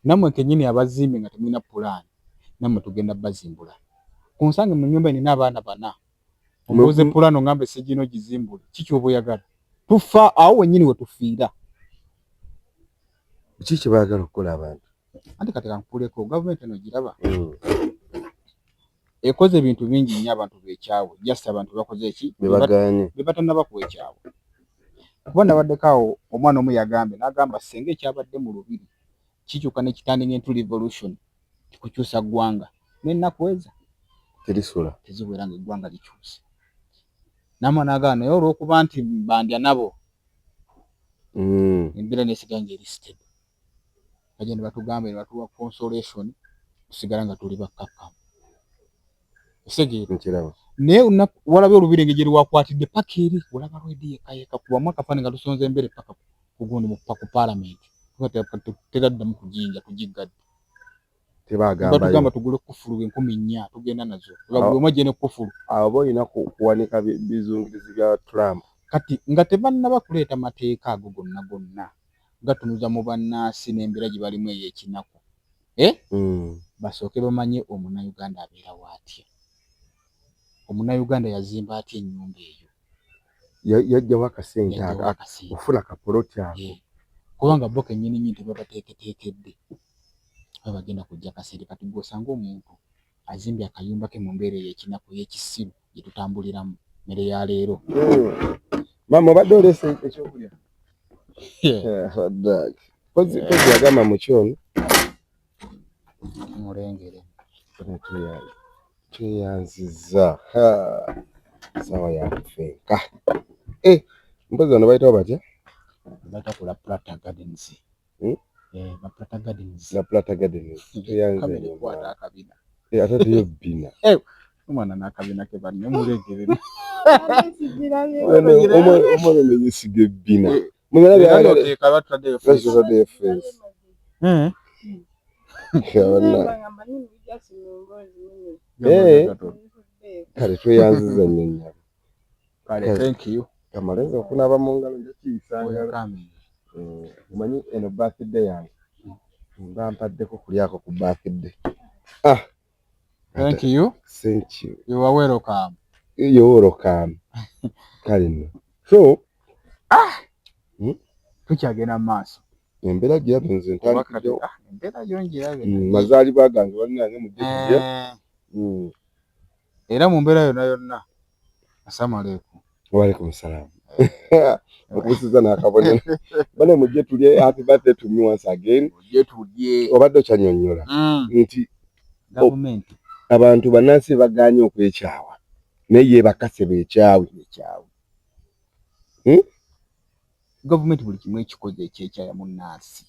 B: nammwe kennyini abazimbi nga temulina pulaani, nammwe tugenda bazimbula. Ku nsange mu nnyumba nina abaana bana, ombuuze pulaani oŋŋambe segino gizimbule, kiki oba oyagala? Tufa awo wennyini we tufiira.
A: Kiki kye baagala okukola abantu?
B: Anti kati kankukuleko, gavumenti eno giraba ekoze ebintu bingi nnyo abantu bekyawe, just abantu bakoze eki
A: Bebagaanye.
B: Be batannaba kwekyawa. Kuba nabaddeko awo, omwana omu yagambye n'agamba senga ekyabadde mu lubiri kikyuka ne kiturninga into revolution, kukyusa ggwanga, n'ennaku eza
A: Terisula.
B: Teziwera nga eggwanga likyuse. Namwana n'agamba naye olw'okuba nti bandya nabo, embeera nesigala ng'eri stable, bajja ne batugamba ne batuwa consolation, tusigala nga tuli bakkakkamu. Osegeera?
A: Nkiraba.
B: Naye walabye olubiri engeri gye lwakwatidde paka eri, olaba lwedi yekka yekka kubamu akafaananyi nga lusonze embere paka kugundi ku paalamenti, teraddamu kujinja, tugiggadde.
A: Tebagambayo.
B: Batugamba tugule kufulu 4000, tugenda nazo. Nga buli omu ajje ne kufulu.
A: Awo oba olina kuwanika bizungirizi bya Trump.
B: Kati nga tebannaba kuleeta mateeka ago gonna gonna gatunuza mu bannansi n'embeera gye balimu ey'ekinaku, eh? Basooke bamanye Omunnayuganda abeerawo atya, Omunnayuganda yazimba atya ennyumba eyo.
A: Yajjawo akasente.
B: Yajjawo akasente.
A: Ofuna kapoloti ako.
B: Kubanga bo kennyini nnyini tebabateeketeekedde oba bagenda kujja kasente. Kati gwe osanga omuntu azimbye akayumba ke mu mbeera ey'ekinaku, ey'ekisiru gye tutambuliramu mmere ya leero.
A: Maama, obadde oleese ekyokulya kozi yagamba mukyono.
B: Mulengere.
A: Tweyanziza, saawa yakufenka. Mpozi bano bayitawo batya?
B: Bayita ku La Plata Gardens. La Plata Gardens.
A: La Plata Gardens, tweyanze.
B: Kamera ekwata akabina.
A: Ate teyo bbina.
B: Omwana n'akabina ke banne mulengere.
A: Omwana neyesiga ebbina.
B: Oteeka bataddeyo face.
A: Bataddeyo face. Kale tweyanziza nnyo nnyabo.
B: Kale, thank you.
A: Kamalenzi okunaaba mu ngalo nja kiyisa ngalo. Omanyi eno birthday yange, mba mpaddeko kulyako ku birthday. Ah.
B: Thank you.
A: Thank you.
B: You are welcome.
A: You're welcome. Kale nno, so
B: Tukyagenda mu maaso.
A: Embeera girabe, nze ntandikiddewo.
B: Embeera yo ngirabe.
A: Mazaalibwa gange, bannange, mujje tulye.
B: Era mu mbeera yonna yonna, assalamu aleikum.
A: Waalaikum salaam. Okubusiza n'akabonero. Bane, mujje tulye. Happy birthday to me once again.
B: Mujje tulye.
A: Obadde okyanyonnyola nti
B: gavumenti
A: abantu bannansi bagaanye okwekyawa, naye ye bakase beekyawe.
B: Ekyawe. Gavumenti buli kimu ekikoze ekyekyaya munnansi.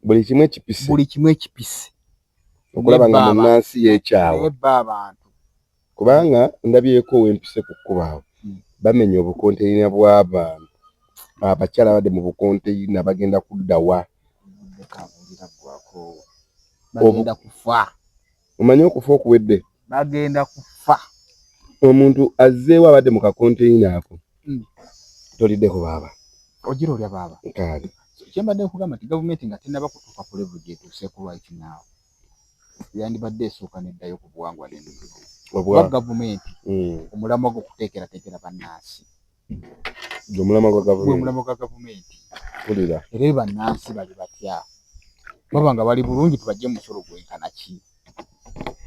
A: Buli kimu ekipise.
B: Buli kimu ekipise.
A: Okulaba nga munnansi yeekyawa.
B: Naye ba abantu.
A: Kubanga ndabyeko wempise ku kkubo awo, bamenya obukonteyina bw'abantu, abakyala badde mu bukonteyina bagenda kuddawa?
B: Buddeko ggwako, bagenda kufa.
A: Omanyi okufa okuwedde.
B: Bagenda kufa.
A: Omuntu azzeewo abadde mu kakonteyina ako. Toliddeko baaba?
B: Ogira olya baaba.
A: Kale.
B: Kyembadde nkugamba nti gavumenti nga tennaba kutuuka ku level gyetuuseeko right now, yandibadde esooka neddayo ku buwangwa n'ennono. Kuba gavumenti omulamwa gw'okuteekerateekera bannansi.
A: Omulamwa gwa
B: gwe
A: gavumenti.
B: Omulamwa gwa gavumenti.
A: Mpulira.
B: Era bannansi bali batya? Baba nga bali bulungi, tubajje musolo gwenkana ki?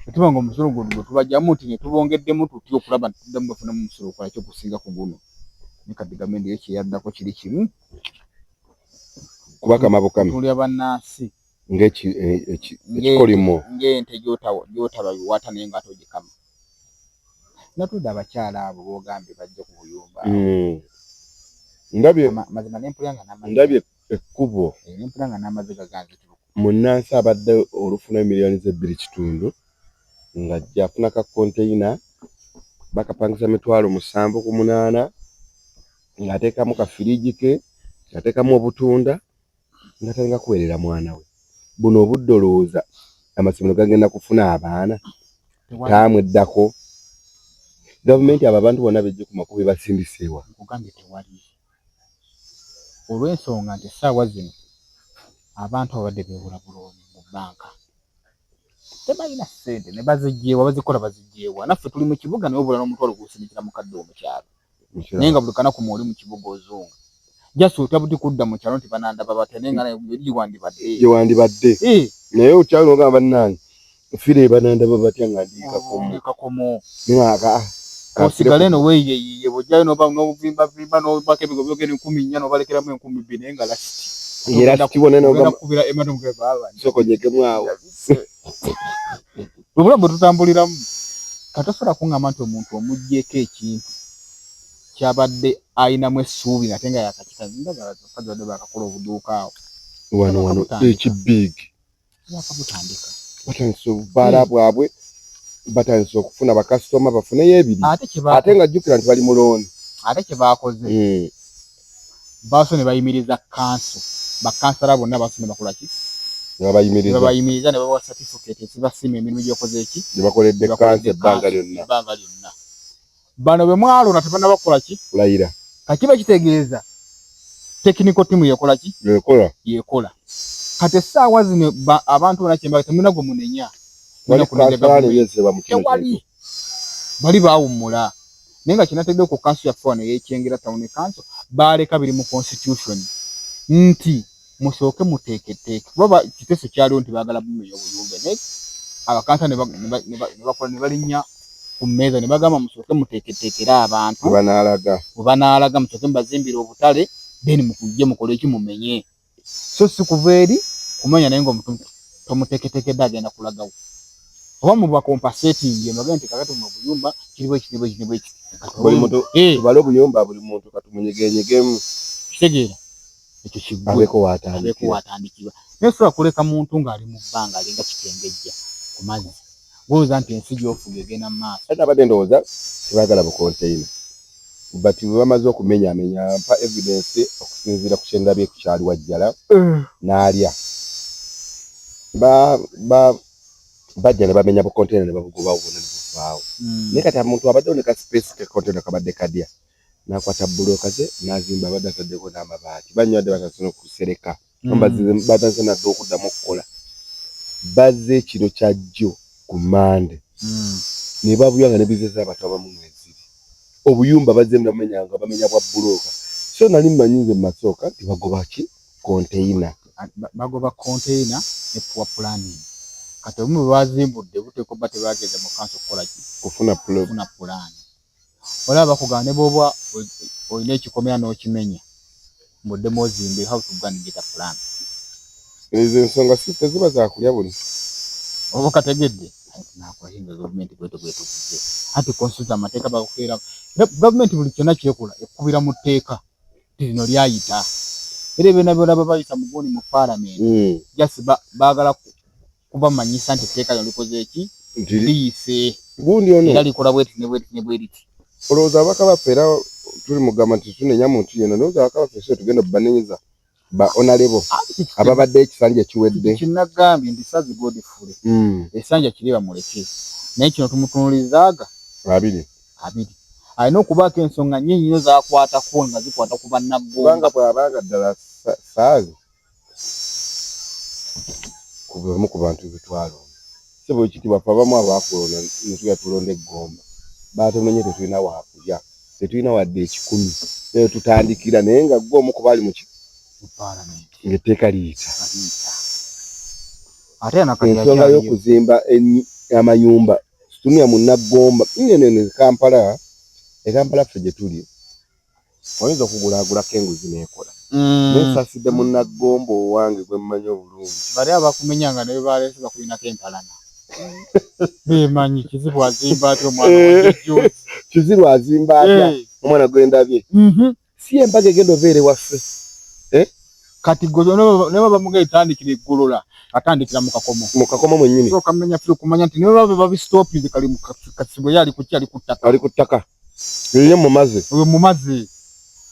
B: Tetuba nga omusolo gwe gwe tubajjamu nti ne tubongeddemu tutya okulaba nti tuddamu bafunamu omusolo okola ki okusinga ku guno. Naye kati gavumenti yo kyeyaddako kiri kimu.
A: Kubakama bukami.
B: Kutunuulira bannansi
A: Ng'ekikolimo.
B: Ng'ente gy'otaba biwata naye ng'ate ogikama. Natudde abakyala abo b'ogambye bajja ku buyumba.
A: Ndabye.
B: Mazima nempulira nga n'amaziga.
A: Ndabye ekkubo.
B: Nempulira nga n'amaziga ganzituruka.
A: Munnansi abadde olufuna miliyoni ze 2.5 ng'ajja afuna ka konteyina bakapangisa 700,000 ku 800, ng'ateekamu ka firiji ke, ng'ateekamu obutunda, nga talina kuweerera mwana we. Buno obudde olowooza amasomero gagenda kufuna abaana taamu eddako? Gavumenti abo abantu bonna bejje ku makubo ebasindiseewa?
B: Nkugambye tewali, olw'ensonga nti essaawa zino abantu abadde beewola bulooni mu bbanka tebalina ssente ne bazigyewa, bazikola bazigyewa. Naffe tuli mu kibuga naye obula n'omutwalo gusindikira mukadde wo mu kyalo, naye nga buli kanaku mwoli mu kibuga ozunga, just otya buti kudda mu kyalo nti banandaba batya, naye nga eri gyewandibadde.
A: Gyewandibadde, naye okyalo ogamba, bannange, nfire, banandaba batya nga ndi Kakomo?
B: Kakomo osigale eno weeyiyeyiye, bw'ojjayo n'obuvimbavimba n'obako ebigo byogenda 4,000 n'obalekeramu 2,000, naye nga last
A: Era
B: kubira
A: soko nyekemu awo.
B: Obulamu bwe tutambuliramu katosobola kuŋŋamba nti omuntu omuggyeko ekintu kyabadde ayinamu essuubi ate nga yakakita. Ndaba abakazi badde bakakola obuduuka awo.
A: Wano wano ekibiigi.
B: Bakabutandika.
A: Batandise obubaala bwabwe, batandise okufuna bakasitoma, bafuneyo ebiri, ate nga jjukira nti bali mu looni.
B: Ate kye bakoze, baaso ne bayimiriza kanso, bakansala bonna baaso ne bakola ki?
A: Ne
B: babayimiriza ne babawa certificate ezibasiima emirimu gyokoze eki.
A: Gye bakoledde kanso ebbanga lyonna.
B: Ebbanga lyonna. Bano be mwalonda tebannaba kukola ki?
A: Kulayira.
B: Kakiba kitegeeza technical team yekola ki?
A: Yekola.
B: Yekola. Kati essaawa zino abantu bonna kyembaga temulina gwe munenya. Tewali. Bali baawummula. Naye nga kinateddeko ku kanso yaffe wano ey'ekyengera town council baaleka biri mu constitution nti musooke muteeketeeke kuba kiteeso kyaliwo nti baagala bumenya obuyumba naye abakansa ne bakola ne balinnya ku mmeeza ne bagamba musooke muteeketeekere abantu we banaalaga musooke mubazimbire obutale then mukujje mukole ki mumenye so si kuva eri kumenya naye ng'omuntu tomuteeketeekedde agenda kulagawo oba muba compensating embagende nti kakati mu obuyumba kiri bwe kiti bwe kiti bwe kiti
A: buli muntu tubale obuyumba buli muntu katumunyegenyegemu
B: kitegeera ekyo kiggwe
A: abeeko waatandikira
B: watandikirwa naye sobola kuleka muntu ng'ali mu bbanga alinga kitengejja ku mazzi gwowooza nti ensi gy'ofuga egenda mu maaso.
A: Ate abadde ndowooza tebaagala bukonteyina but bwe bamaze okumenyamenya mpa evidence okusinziira ku kyendabye ku kyali wajjala n'alya bajja ne bamenya bukonteyina ne babugobawo bwonna ne buvaawo naye kati omuntu abaddewo ne ka space ke konteyina kabadde kadya n'akwata bbulooka ze n'azimba abadde ataddeko n'amabaati banywadde batandise n'okusereka batandise nadde okuddamu okukola bazze ekiro kya jjo ku Mmande ne babuya nga ne bizinesi z'abantu abamu mweziri obuyumba bazze bamenya nga bamenya bwa bbulooka so nali mmanyi nze mu masooka nti bagoba ki konteyina.
B: Bagoba konteyina ne poor planning kati obumu bwe bazimbudde buteekwa obba tebagenze mu kanso kukola ki
A: kufuna
B: pulaani. Olaba bakugamba ne bw'oba olina ekikomera n'okimenya ng'oddemu ozimbe you have to go and get a plan.
A: Ezo ensonga si teziba za kulya buli.
B: Oba okategedde nakola nga gavumenti bwetyo bwetukuze anti constitution amateeka bakukeera gavumenti buli kyonna kyekola ekkubira mu tteeka nti lino lyayita era ebyona byolaba bayita mu gundi mu paalamenti just baagala kubamanyisa nti etteeka lino likoze eki liyise
A: gundi ono
B: era likola bweti ne bweti ne bweriti.
A: Olowooza ababaka baffe era tuli mugamba nti tunenya muntu yenna ndowooza ababaka baffe so tugenda obanenyeza ba honorable ababadde ekisanja ekiwedde.
B: Kinagambye nti Ssazi Godfrey ekisanja kiri bamuleke naye kino tumutunuulizaaga
A: abiri
B: abiri alina okubaako ensonga nnyingi nnyo z'akwatako nga zikwata ku bannaggomba.
A: Kubanga bw'abanga ddala Ssaazi ku bamu ku bantu betwalonda ssebo ekitiibwa ffe abamu abaakulonda ne tugenda tulonda eggomba baatumenye tetulina waakulya tetulina wadde ekikumi naye tutandikira naye nga ggwe omu ku baali muki ng'etteeka liyita ensonga y'okuzimba amayumba situmya munnaggomba nene Kampala e Kampala ffe gye tuli oyinza okugulaagulako enguzi n'ekola naye nsaasidde munnaggomba owange gwe mmanyi obulungi.
B: Bali abakumenya nga ne baleese bakulinako empalana bemanyi Kizibu azimba atya omwana wange jjuuzi.
A: Kizibu azimba atya omwana gwe ndabye si embaga egenda obeera ewaffe.
B: Kati gwe ne baba mugenda etandikira eggolola atandikira mu kakomo
A: mu kakomo mwennyini
B: so kamenya ffe okumanya nti ne baba babistopinze kali mu kasibwe ye ali ku ki ali ku ttaka
A: ali ku ttaka ye mu mazzi
B: oyo mu mazzi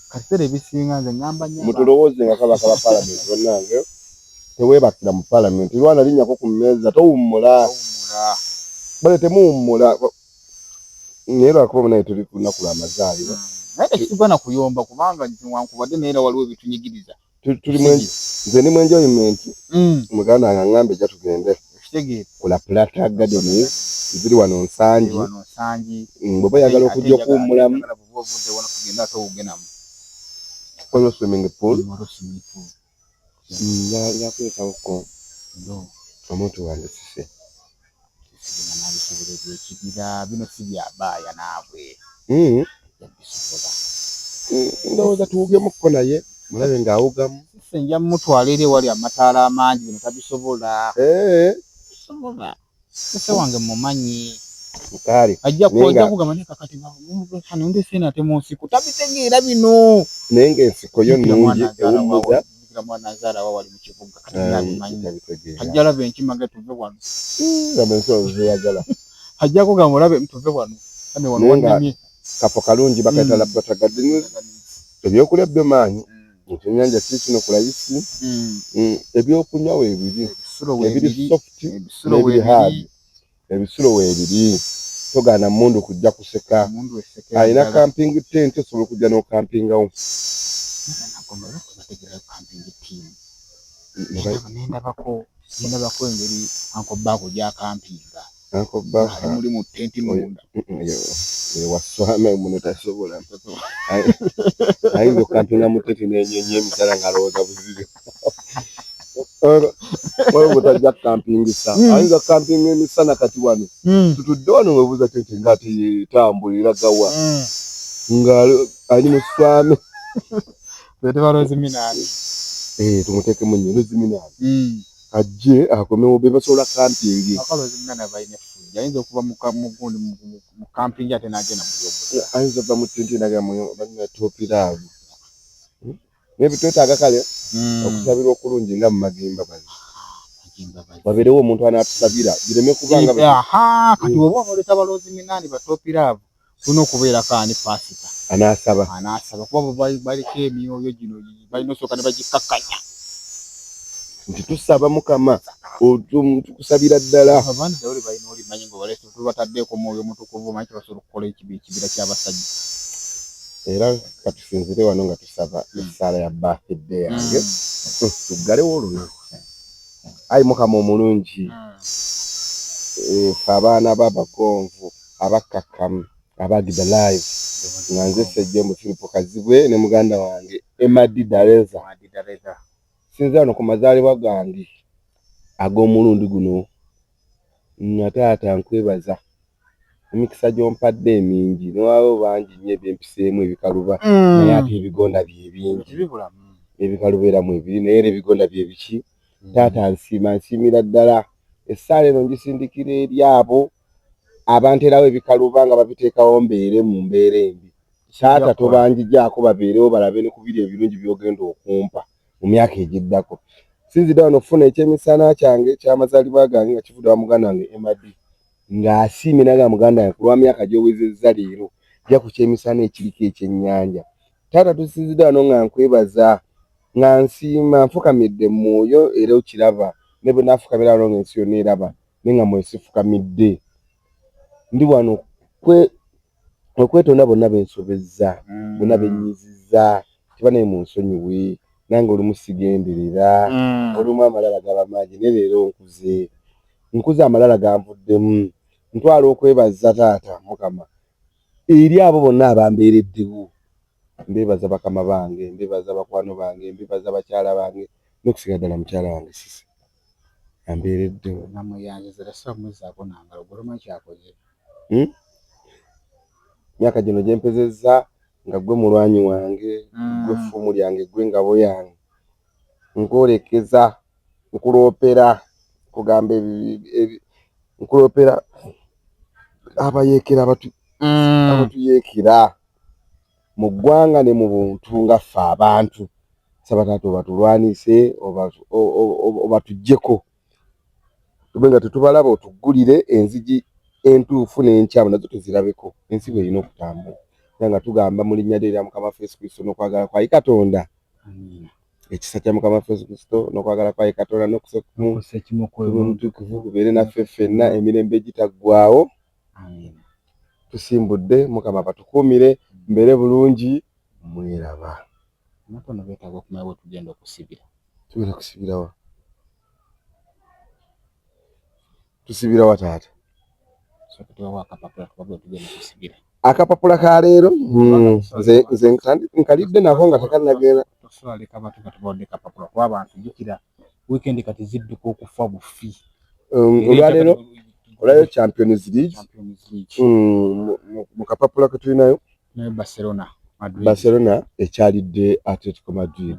B: kaseera ebisinga nze ngamba nnyo
A: mutulowooze nga kabaka ba palamenti bannange teweebakira mu palamenti lwana linnyako ku mmeeza towummula bale temuwummula naye lwakuba munaye tuli ku lunaku lwa mazaalibwa
B: naye tekigwana kuyomba kubanga nwankubadde naye era waliwo ebitunyigiriza
A: nze ndi mu enjoyment muganda wange aŋŋambe ejja tugende ku La Plata Gardens ziri wano Nsangi bw'oba oyagala okujja okuwummulamu waliwo swimming pool njakwekawoko omuntu wange sise
B: nabisobola ebyekibira bino si byabaaya naabwe yabisobola
A: ndowooza tuwugemukko naye mulabe ng'awugamu
B: sise nja mutwala eri ewali amataala amangi bino tabisobola sobola sise wange mumanyi
A: kale
B: ajja kugamba naye kakati ndese nate mu nsiko tabitegeera bino
A: naye ng'ensiko yo nnungi ewummuza
B: mwana azaala wa wali mu kibuga kati abimanyi ajja laba enkima ge tuve wano
A: laba ensolo zeyagala
B: ajja kugamba olabe tuve wano ane wano wannemye
A: kafo kalungi bakayita La Plata Gardens ebyokulya byo maanyi ekyennyanja kiri kino ku layisi ebyokunywa weebiri ebiri soft n'ebiri hard ebisulo weebiri. Togaana mmundu kujja kuseka. Alina camping tent, osobola okujja n'okampingawo.
B: Nendabako engeri Uncle Baako gyakampinga. Muli mu tenti munda.
A: Waswame muno tasobola. Ayinza okukampinga mu tenti n'enyonyi emisana ng'alowooza buzibu. Waliwo gwe tajja kukampingisa. Ayinza kukampinga emisana kati wano. Tutudde wano webuuza tenti ng'ate etambula eragawa. Nga ali mu swame. Tumuteekemu nnyo Roziminaani. Ajje akomewo be basobola camping.
B: Ayinza okuva mu camping ate n'agenda mu byobulala.
A: Ayinza okuva mu tenti n'agenda mu Top Love. Naye twetaaga kale okusabira okulungi nga mu Magimbabazi. Wabeerewo omuntu anaatusabira bireme kubanga.
B: Kati oba onooleta baloozi minaani ba Top Love, tulina okubeerako ani paasita.
A: Anaasaba.
B: Anaasaba kuba baliko emyoyo gino balina osooka ne bagikkakkanya.
A: Nti tusaba Mukama tukusabira ddala.
B: Abaana dawuli balina olimanyi nga obaleese tubataddeeko omwoyo omutukuvu omanyi kyebasobola okukola ekibira ky'abasajja.
A: Era katusinzire wano nga tusaba essaala ya birthday yange. Tuggalewo olunaku. Ayi Mukama omulungi, ffe abaana b'abagonvu abakkakkamu abagida live nga nze Ssejjembo Firipo Kazibwe ne muganda wange Emadi Dareza. Sinza wano ku mazaalibwa gange ag'omulundi guno nga taata nkwebaza emikisa gy'ompadde emingi, newaba bangi nnyo ebyempiseemu ebikaluba, naye ate ebigonda bye bingi, ebikaluba era mwebiri, naye era ebigonda bye biki. Taata nsiima, nsiimira ddala. Essaala eno ngisindikira eri abo abanterawo ebikaluba nga babiteekawo mbeere mu mbeera embi. Taata tobanjijaako, babeerewo balabe ne ku biri ebirungi by'ogenda okumpa mu myaka egiddako. Sinzidde wano okufuna ekyemisana kyange eky'amazaalibwa gange nga kivudde wa muganda wange Emadi, ng'asiimye naga muganda wange ku lwa myaka gy'owezezza leero, jja ku kyemisana ekiriko ekyennyanja. Taata tusinzidde wano nga nkwebaza, nga nsiima, nfukamidde mu mwoyo era okiraba, ne bwe naafukamira wano ng'ensi yonna eraba, naye nga mwoyo sifukamidde. Ndi wano okwetonda bonna be nsobezza, bonna be nnyizizza, tiba naye munsonyiwe, nange olumu sigenderera, olumu amalala gaba mangi, naye leero nkuze. Nkuze amalala ganvuddemu. Ntwala okwebaza taata Mukama eri abo bonna abambeereddewo. Mbeebaza bakama bange, mbeebaza bakwano bange, mbeebaza bakyala bange, n'okusinga ddala mukyala wange Sisi ambeereddewo. Myaka gino gye mpezezza nga ggwe mulwanyi wange, ggwe ffumu lyange, ggwe ngabo yange. Nkwolekeza, nkuloopera, nkugamba nkuloopera abayeekera abatuyeekera mu ggwanga ne mu buntu nga ffe abantu. Nsaba taata obatulwanise, obatuggyeko, tube nga tetubalaba, otuggulire enzigi entuufu n'enkyamu nazo tuzirabeko, ensi bw'erina okutambula. Era nga tugamba mu linnya lye erya Mukama waffe Yesu Kristo n'okwagala kwa Katonda, ekisa kya Mukama waffe Yesu Kristo n'okwagala kwa Katonda n'okussa omutukuvu kubeere naffe ffenna emirembe egitaggwaawo. Tusimbudde, Mukama batukuumire, mbeere bulungi, mweraba.
B: Abantu beetaaga okumanya we tugenda okusibira.
A: Tugenda kusibira wa? Tusibira wa taata? Akapapula ka leero nze nkalidde nako nga tekannagenda.
B: Tosobola leka abantu nga tubawadde kapapula kuba abantu jjukira weekend kati zidduka okufa bufi.
A: Olwaleero olwaleero Champions League mu kapapula ke tulinayo
B: Barcelona
A: Barcelona ekyalidde Atletico Madrid.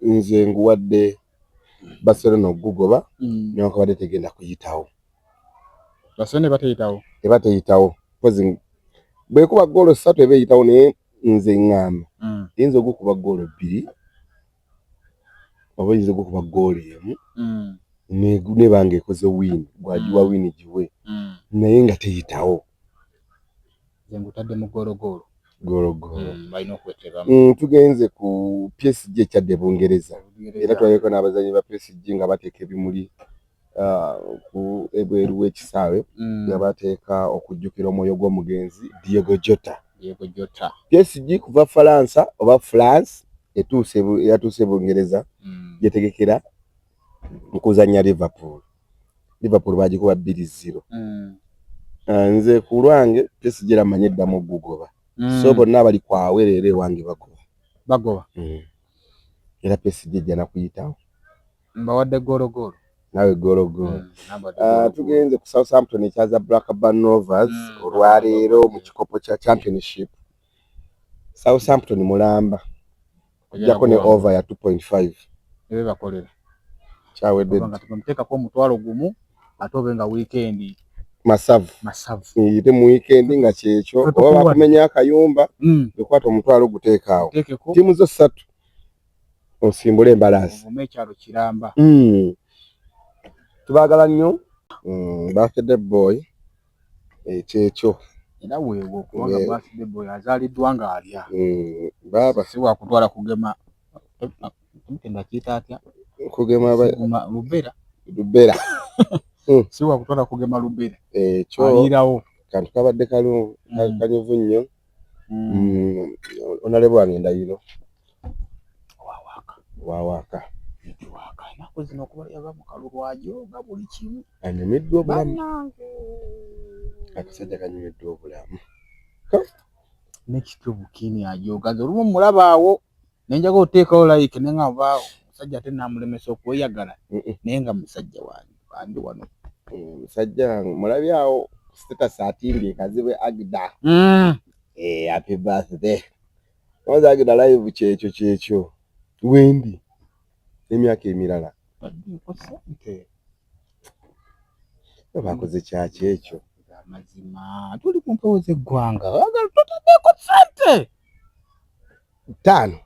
A: Nze nguwadde Barcelona okugugoba newankubadde tegenda kuyitawo.
B: Barcelona eba teyitawo?
A: Eba teyitawo. Mpozi bwekuba ggoolo 3 eba eyitawo, naye nze ŋŋamba eyinza ogukuba ggoolo 2 oba eyinza ogukuba ggoolo 1 neba nga ekoze win, gwagiwa win giwe, naye nga teyitawo.
B: Nze ngutadde mu ggoologoolo.
A: Ggoologoolo.
B: Balina okwetebamu.
A: Tugenze ku PSG ekyadde Bungereza, era twalabeko n'abazannyi ba PSG nga bateeka ebimuli Ku ebweru w'ekisaawe nga bateeka okujjukira omwoyo gw'omugenzi Diego Jota.
B: Diego Jota.
A: PSG kuva Faransa oba France etuuse yatuuse Bungereza yetegekera mu kuzannya Liverpool. Liverpool bagikuba 2-0. Nze ku lwange PSG era mmanyi eddamu ogugoba. So bonna abali kwawe leero ewange bagoba.
B: Bagoba.
A: Era PSG ejja nakuyitawo.
B: Mbawadde goal goal.
A: Nawe goal goal. Tugenze ku Southampton ekyaza Blackburn Rovers olwaleero mu kikopo kya Championship. Southampton mulamba. Kujjako ne over ya 2.5.
B: Ebe bakolera.
A: Kyawedde.
B: Nga tumuteekako 10,000 ate obe nga weekend
A: masavu.
B: Masavu.
A: Ite mu weekend nga kyekyo oba bakumenya akayumba ekwata 10,000 guteekaawo. Ttiimu zo 3 osimbule embalaasi.
B: Ovume ekyalo kiramba.
A: Tubaagala nnyo. Birthday boy ekyekyo.
B: Era weewo kubanga birthday boy azaaliddwa ng'alya.
A: Baaba.
B: Si wakutwala kugema. Mutenda kiyita atya?
A: Kugema
B: lubera.
A: Lubera.
B: Si wakutwala kugema lubera.
A: Ekyo.
B: Aliirawo.
A: Kantu kabadde kanyuvu nnyo. Onalebo wange ndayiro.
B: Wawaaka.
A: Wawaaka.
B: Wawaaka. Ennaku zino okuba yava mu kalulu ajooga buli kimu.
A: Anyumiddwa obulamu. Akasajja kanyumiddwa obulamu.
B: Nekityo Bukini ajooga. Nze olumu mulaba awo ne njaga oteekawo like ne ngamba omusajja ate naamulemesa okweyagala naye nga musajja wange andi wano.
A: Musajja mulabye awo status atimbye Kazibwe Agda. Happy birthday. Oza Agda live kyekyo kyekyo. Wendi emyaka emirala. Bakoze kyaki ekyo?
B: Amazima tuli ku mpewo z'eggwanga. Tutaddeko ssente.
A: 5.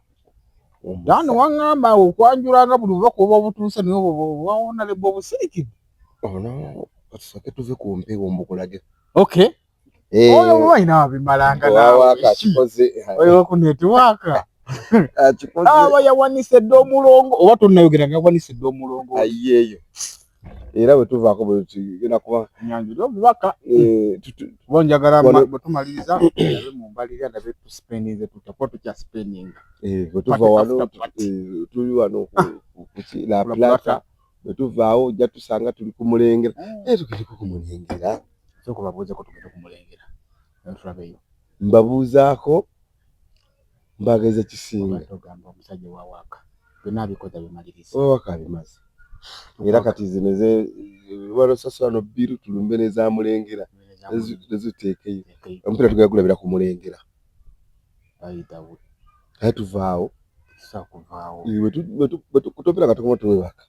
B: 5 waŋŋamba okwanjulanga buli bubaka oba obutuuse naye obwo bwawona obusirikidde.
A: Ono katusooke tuve ku mpewo mbukulage.
B: Okay. Oyo alina abimalanga naawe. Oyo ku network. Aba yawanise dda omulongo oba tonnayogera nga yawanise dda omulongo.
A: Ayeeyo. Era bwe tuvaako bwe tugenda kuba
B: nyanjula obubaka. Bo njagala bwe tumaliriza ndabe mu mbalirira ndabe tuspendinze tutya kuba tukyaspendinga.
A: Bwe tuva wano tuli wano ku La Plata. Bwe tuvaawo ojja tusanga tuli ku Mulengera. Tugendeko ku Mulengera.
B: Sooka obabuuzeeko tugende ku Mulengera. Tulabeyo.
A: Mbabuuzaako mbageza kisinga.
B: Ogamba omusajja wa waaka byonna abikoze abimaliriza.
A: Wawaaka abimaze. Era kati zino walosasula no bbiru tulumbe n'eza Mulengera neziteekeyo. Omupiira tugenda gulabira ku Mulengera. Aye tuvaawo.
B: Kuvaawo.
A: Bwe nga tukoma tuwebaka.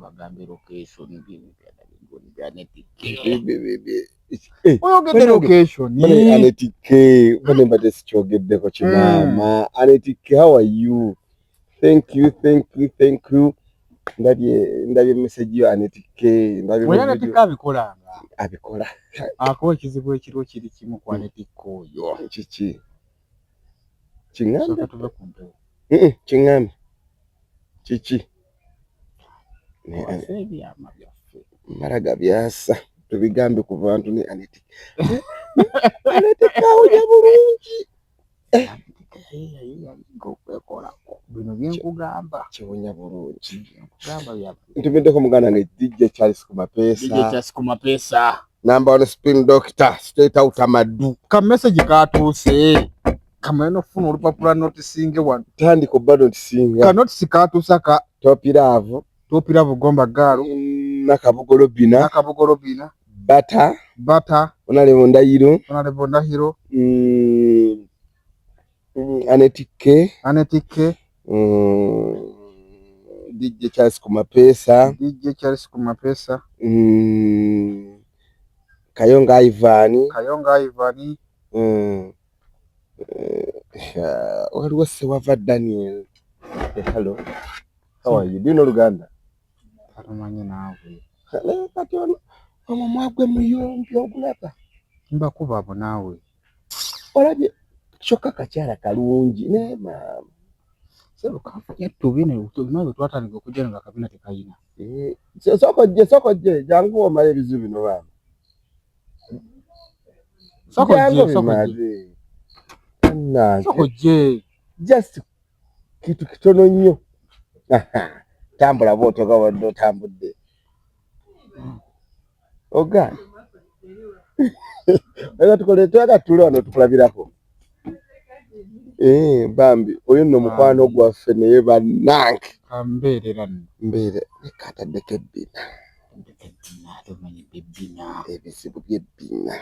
B: Bagambe location oyogedde location.
A: Anetike bane mbadde sikyogeddeko kimaama. Anetike, how are you? Thank you, thank you, thank you. Ndabye message yo Anetike.
B: Ndabye Anetike abikolanga.
A: Abikola.
B: Akuwa ekizibu ekiriwo kiri kimu ku Anetike oyo.
A: Kiki? Kiŋŋambe.
B: Tuve ku mpewo.
A: Kiŋŋambe. Kiki?
B: Ebyama byaffe.
A: Mala gabyasa. Tubigambe ku bantu ne Anetike. Anetike awunya bulungi.
B: Bino byenkugamba.
A: Kiwunya bulungi. Ntumiddeko muganda wange DJ Charles Kumapeesa.
B: DJ Charles Kumapeesa.
A: Number 1 spin doctor straight out Amadu.
B: Ka message katuuse. Kamala n'okufuna olupapula notisinge wano.
A: Tandika obba notisinga.
B: Ka notice katuusa ka
A: Topiraavu.
B: Topiraavu Gomba Gaalo.
A: Nakabugolo Bina.
B: Nakabugolo Bina.
A: Bata.
B: Bata.
A: Honorable Ndahiro.
B: Honorable Ndahiro.
A: Anetike.
B: Anetike.
A: DJ Charles Kumapeesa.
B: DJ Charles Kumapeesa.
A: Kayonga Ivan.
B: Kayonga Ivan.
A: Waliwo Sewava Daniel. Hello. How are you? Do you know Luganda?
B: Tamanyi naawe.
A: Kati ono omumwa gwe muyombi ogulaba.
B: Mbakuba abo naawe.
A: Olabye kyokka kakyala kalungi naye maama.
B: Sebo kafunye tubine nawe twatandika okujja nga akabina tekayina.
A: Sooka ojje, sooka ojje, jangu omale ebizibu bino baana.
B: Sooka
A: Jangu
B: ojje, sooka ojje.
A: obimaze. Bannange.
B: Sooka ojje.
A: Just kitu kitono nnyo. Aha. Tambula bw'otyo nga bw'obadde otambudde. Oga. Era tukole twagala tutuule wano tukulabirako. Eh, bambi oyo nno mukwano gwaffe naye bannange.
B: Kambeerera nno.
A: Mbeere leka ataddeko ebbina.
B: Ebbina, ate omanyi ebbina.
A: Ebizibu by'ebbina.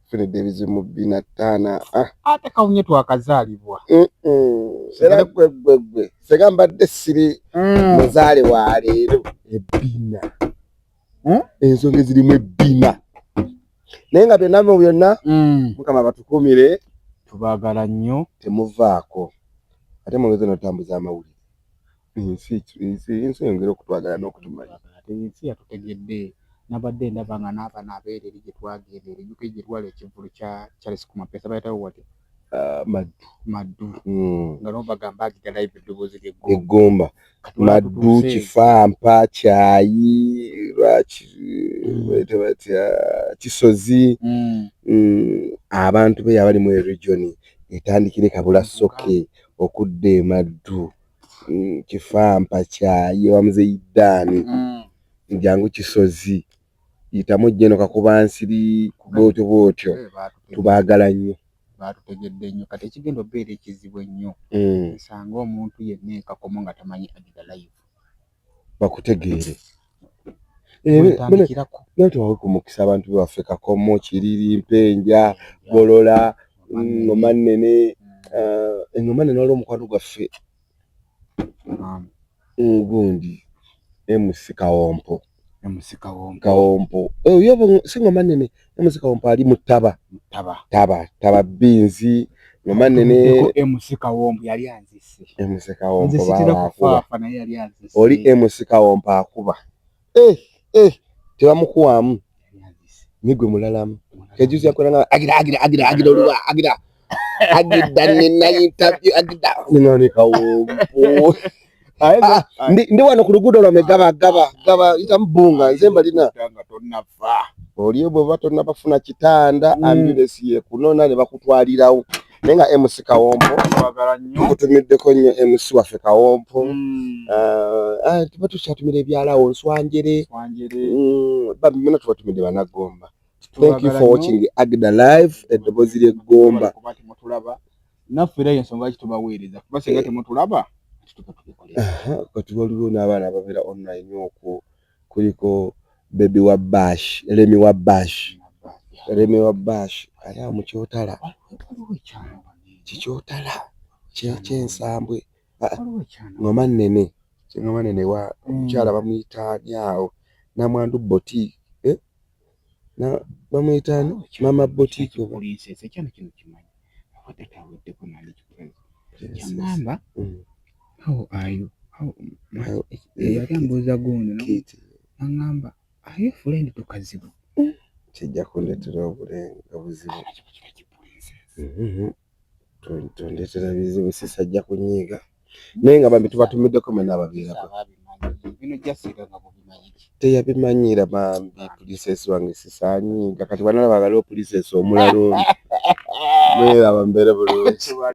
A: Nfunidde ebizibu mu bbina ttaano. Ah.
B: Ate kawunye twakazaalibwa.
A: Era gwe gwe gwe sega mbadde siri muzaale wa leero. Ebbina. Ensonga ezirimu ebbina. Naye nga byonna mu byonna Mukama batukuumire.
B: Tubaagala nnyo.
A: Temuvaako. Ate mwongeze n'okutambuza amawulire. Ensi ensi ensi eyongere okutwagala n'okutumanya.
B: Ate ensi yatutegedde. Nabadde ndaba nga n'abaana abeera eri gye twagenda eri ejjuka gye twala ekivvulu kya Charles Kumapesa bayitawo watya?
A: Maddu.
B: Maddu. Nga nabo bagamba Agida Live eddoboozi ly'eggomba.
A: Eggomba.
B: Kati olaba
A: Maddu,
B: tutuuse.
A: Kifampa, Kyayi, lwaki bayita batya Kisozi. Abantu be abali mu region etandikire Kabula Soke okudda e Maddu. Kifampa, Kyayi, wa Muzeeyi Ddaani. Jangu Kisozi. Yitamu ojje Kakubansiri bw'otyo bw'otyo. Tubaagala nnyo.
B: Baatutegedde nnyo. Kati ekigenda okubeera ekizibu ennyo nsanga omuntu yenna e Kakomo nga tamanyi Agida Live.
A: Bakutegeere.
B: Bwentandikirako.
A: Naye tubawe ku mukisa abantu baffe Kakomo, Kiriri, Mpenja, Golola, Ngoma Nnene. Engoma Nnene waliwo omukwano gwaffe gundi MC Kawompo.
B: MC Kawompo.
A: Kawompo. Oyo si Ngoma Nnene, MC Kawompo ali mu ttaba.
B: Taba.
A: Taba, taba binzi. Ngoma Nnene.
B: MC Kawompo yali anzise.
A: MC Kawompo
B: Nze sitera
A: baba akuba.
B: kufaafa naye yali anzise.
A: Oli MC Kawompo akuba. Tebamukuwamu.
B: Yali anzise.
A: Nigwe mulalamu. Kejuzi yakola nga agira agira agira agira oliwa agira. Agida nina interview agida. Nina ni Kawompo. Ndi wano ku luguudo lwammwe gaba gaba gaba yita mbunga nze mbalina.
B: Nga tonnafa.
A: Oli bw'oba tonnabafuna kitanda ambulance yekunona ne bakutwalirawo. Naye nga MC Kawompo
B: Twagala nnyo.
A: tukutumiddeko nnyo MC waffe Kawompo. Tuba tukyatumira ebyalawo Nswanjere.
B: Nswanjere.
A: Bambi mwenna tubatumidde bannagomba. Thank you for watching Agida Live eddoboozi ly'eggomba.
B: Kuba temutulaba. Naffe era ensonga lwaki tubaweereza. Kuba singa temutulaba tuba tubikolera.
A: Kati waliwo n'abaana ababeera online okwo kuliko Baby wa Bash, Remy wa Bash. Remy wa Bash ali awo mu Kyotala.
B: Waliwo ekyana wano.
A: Kikyotala ky'ensambwe.
B: Waliwo ekyana.
A: Ngoma Nnene. Ngoma Nnene wa mukyala bamuyita ani awo Namwandu Boutique. Bamuyita ani? Mama Boutique oba?
B: Princess, ekyana kino kimanyi. Abadde taweddeko nandikikuza. Kyangamba, how are you? How, yali ambuuza gundi.
A: Kiti.
B: N'aŋŋamba, are you friend to Kazibu?
A: Kijja kundeetera obuzibu. Tondeetera bizibu sisajja kunyiiga. Naye nga bambi tubatumiddeko mwenna ababeerako.
B: Bino jasiga nga bubimanyi ki?
A: Teyabimanyiira bambi princess wange sisaanyiiga. Kati bw'analaba waliwo princess omulala ono. Mweraba mbeere bulungi.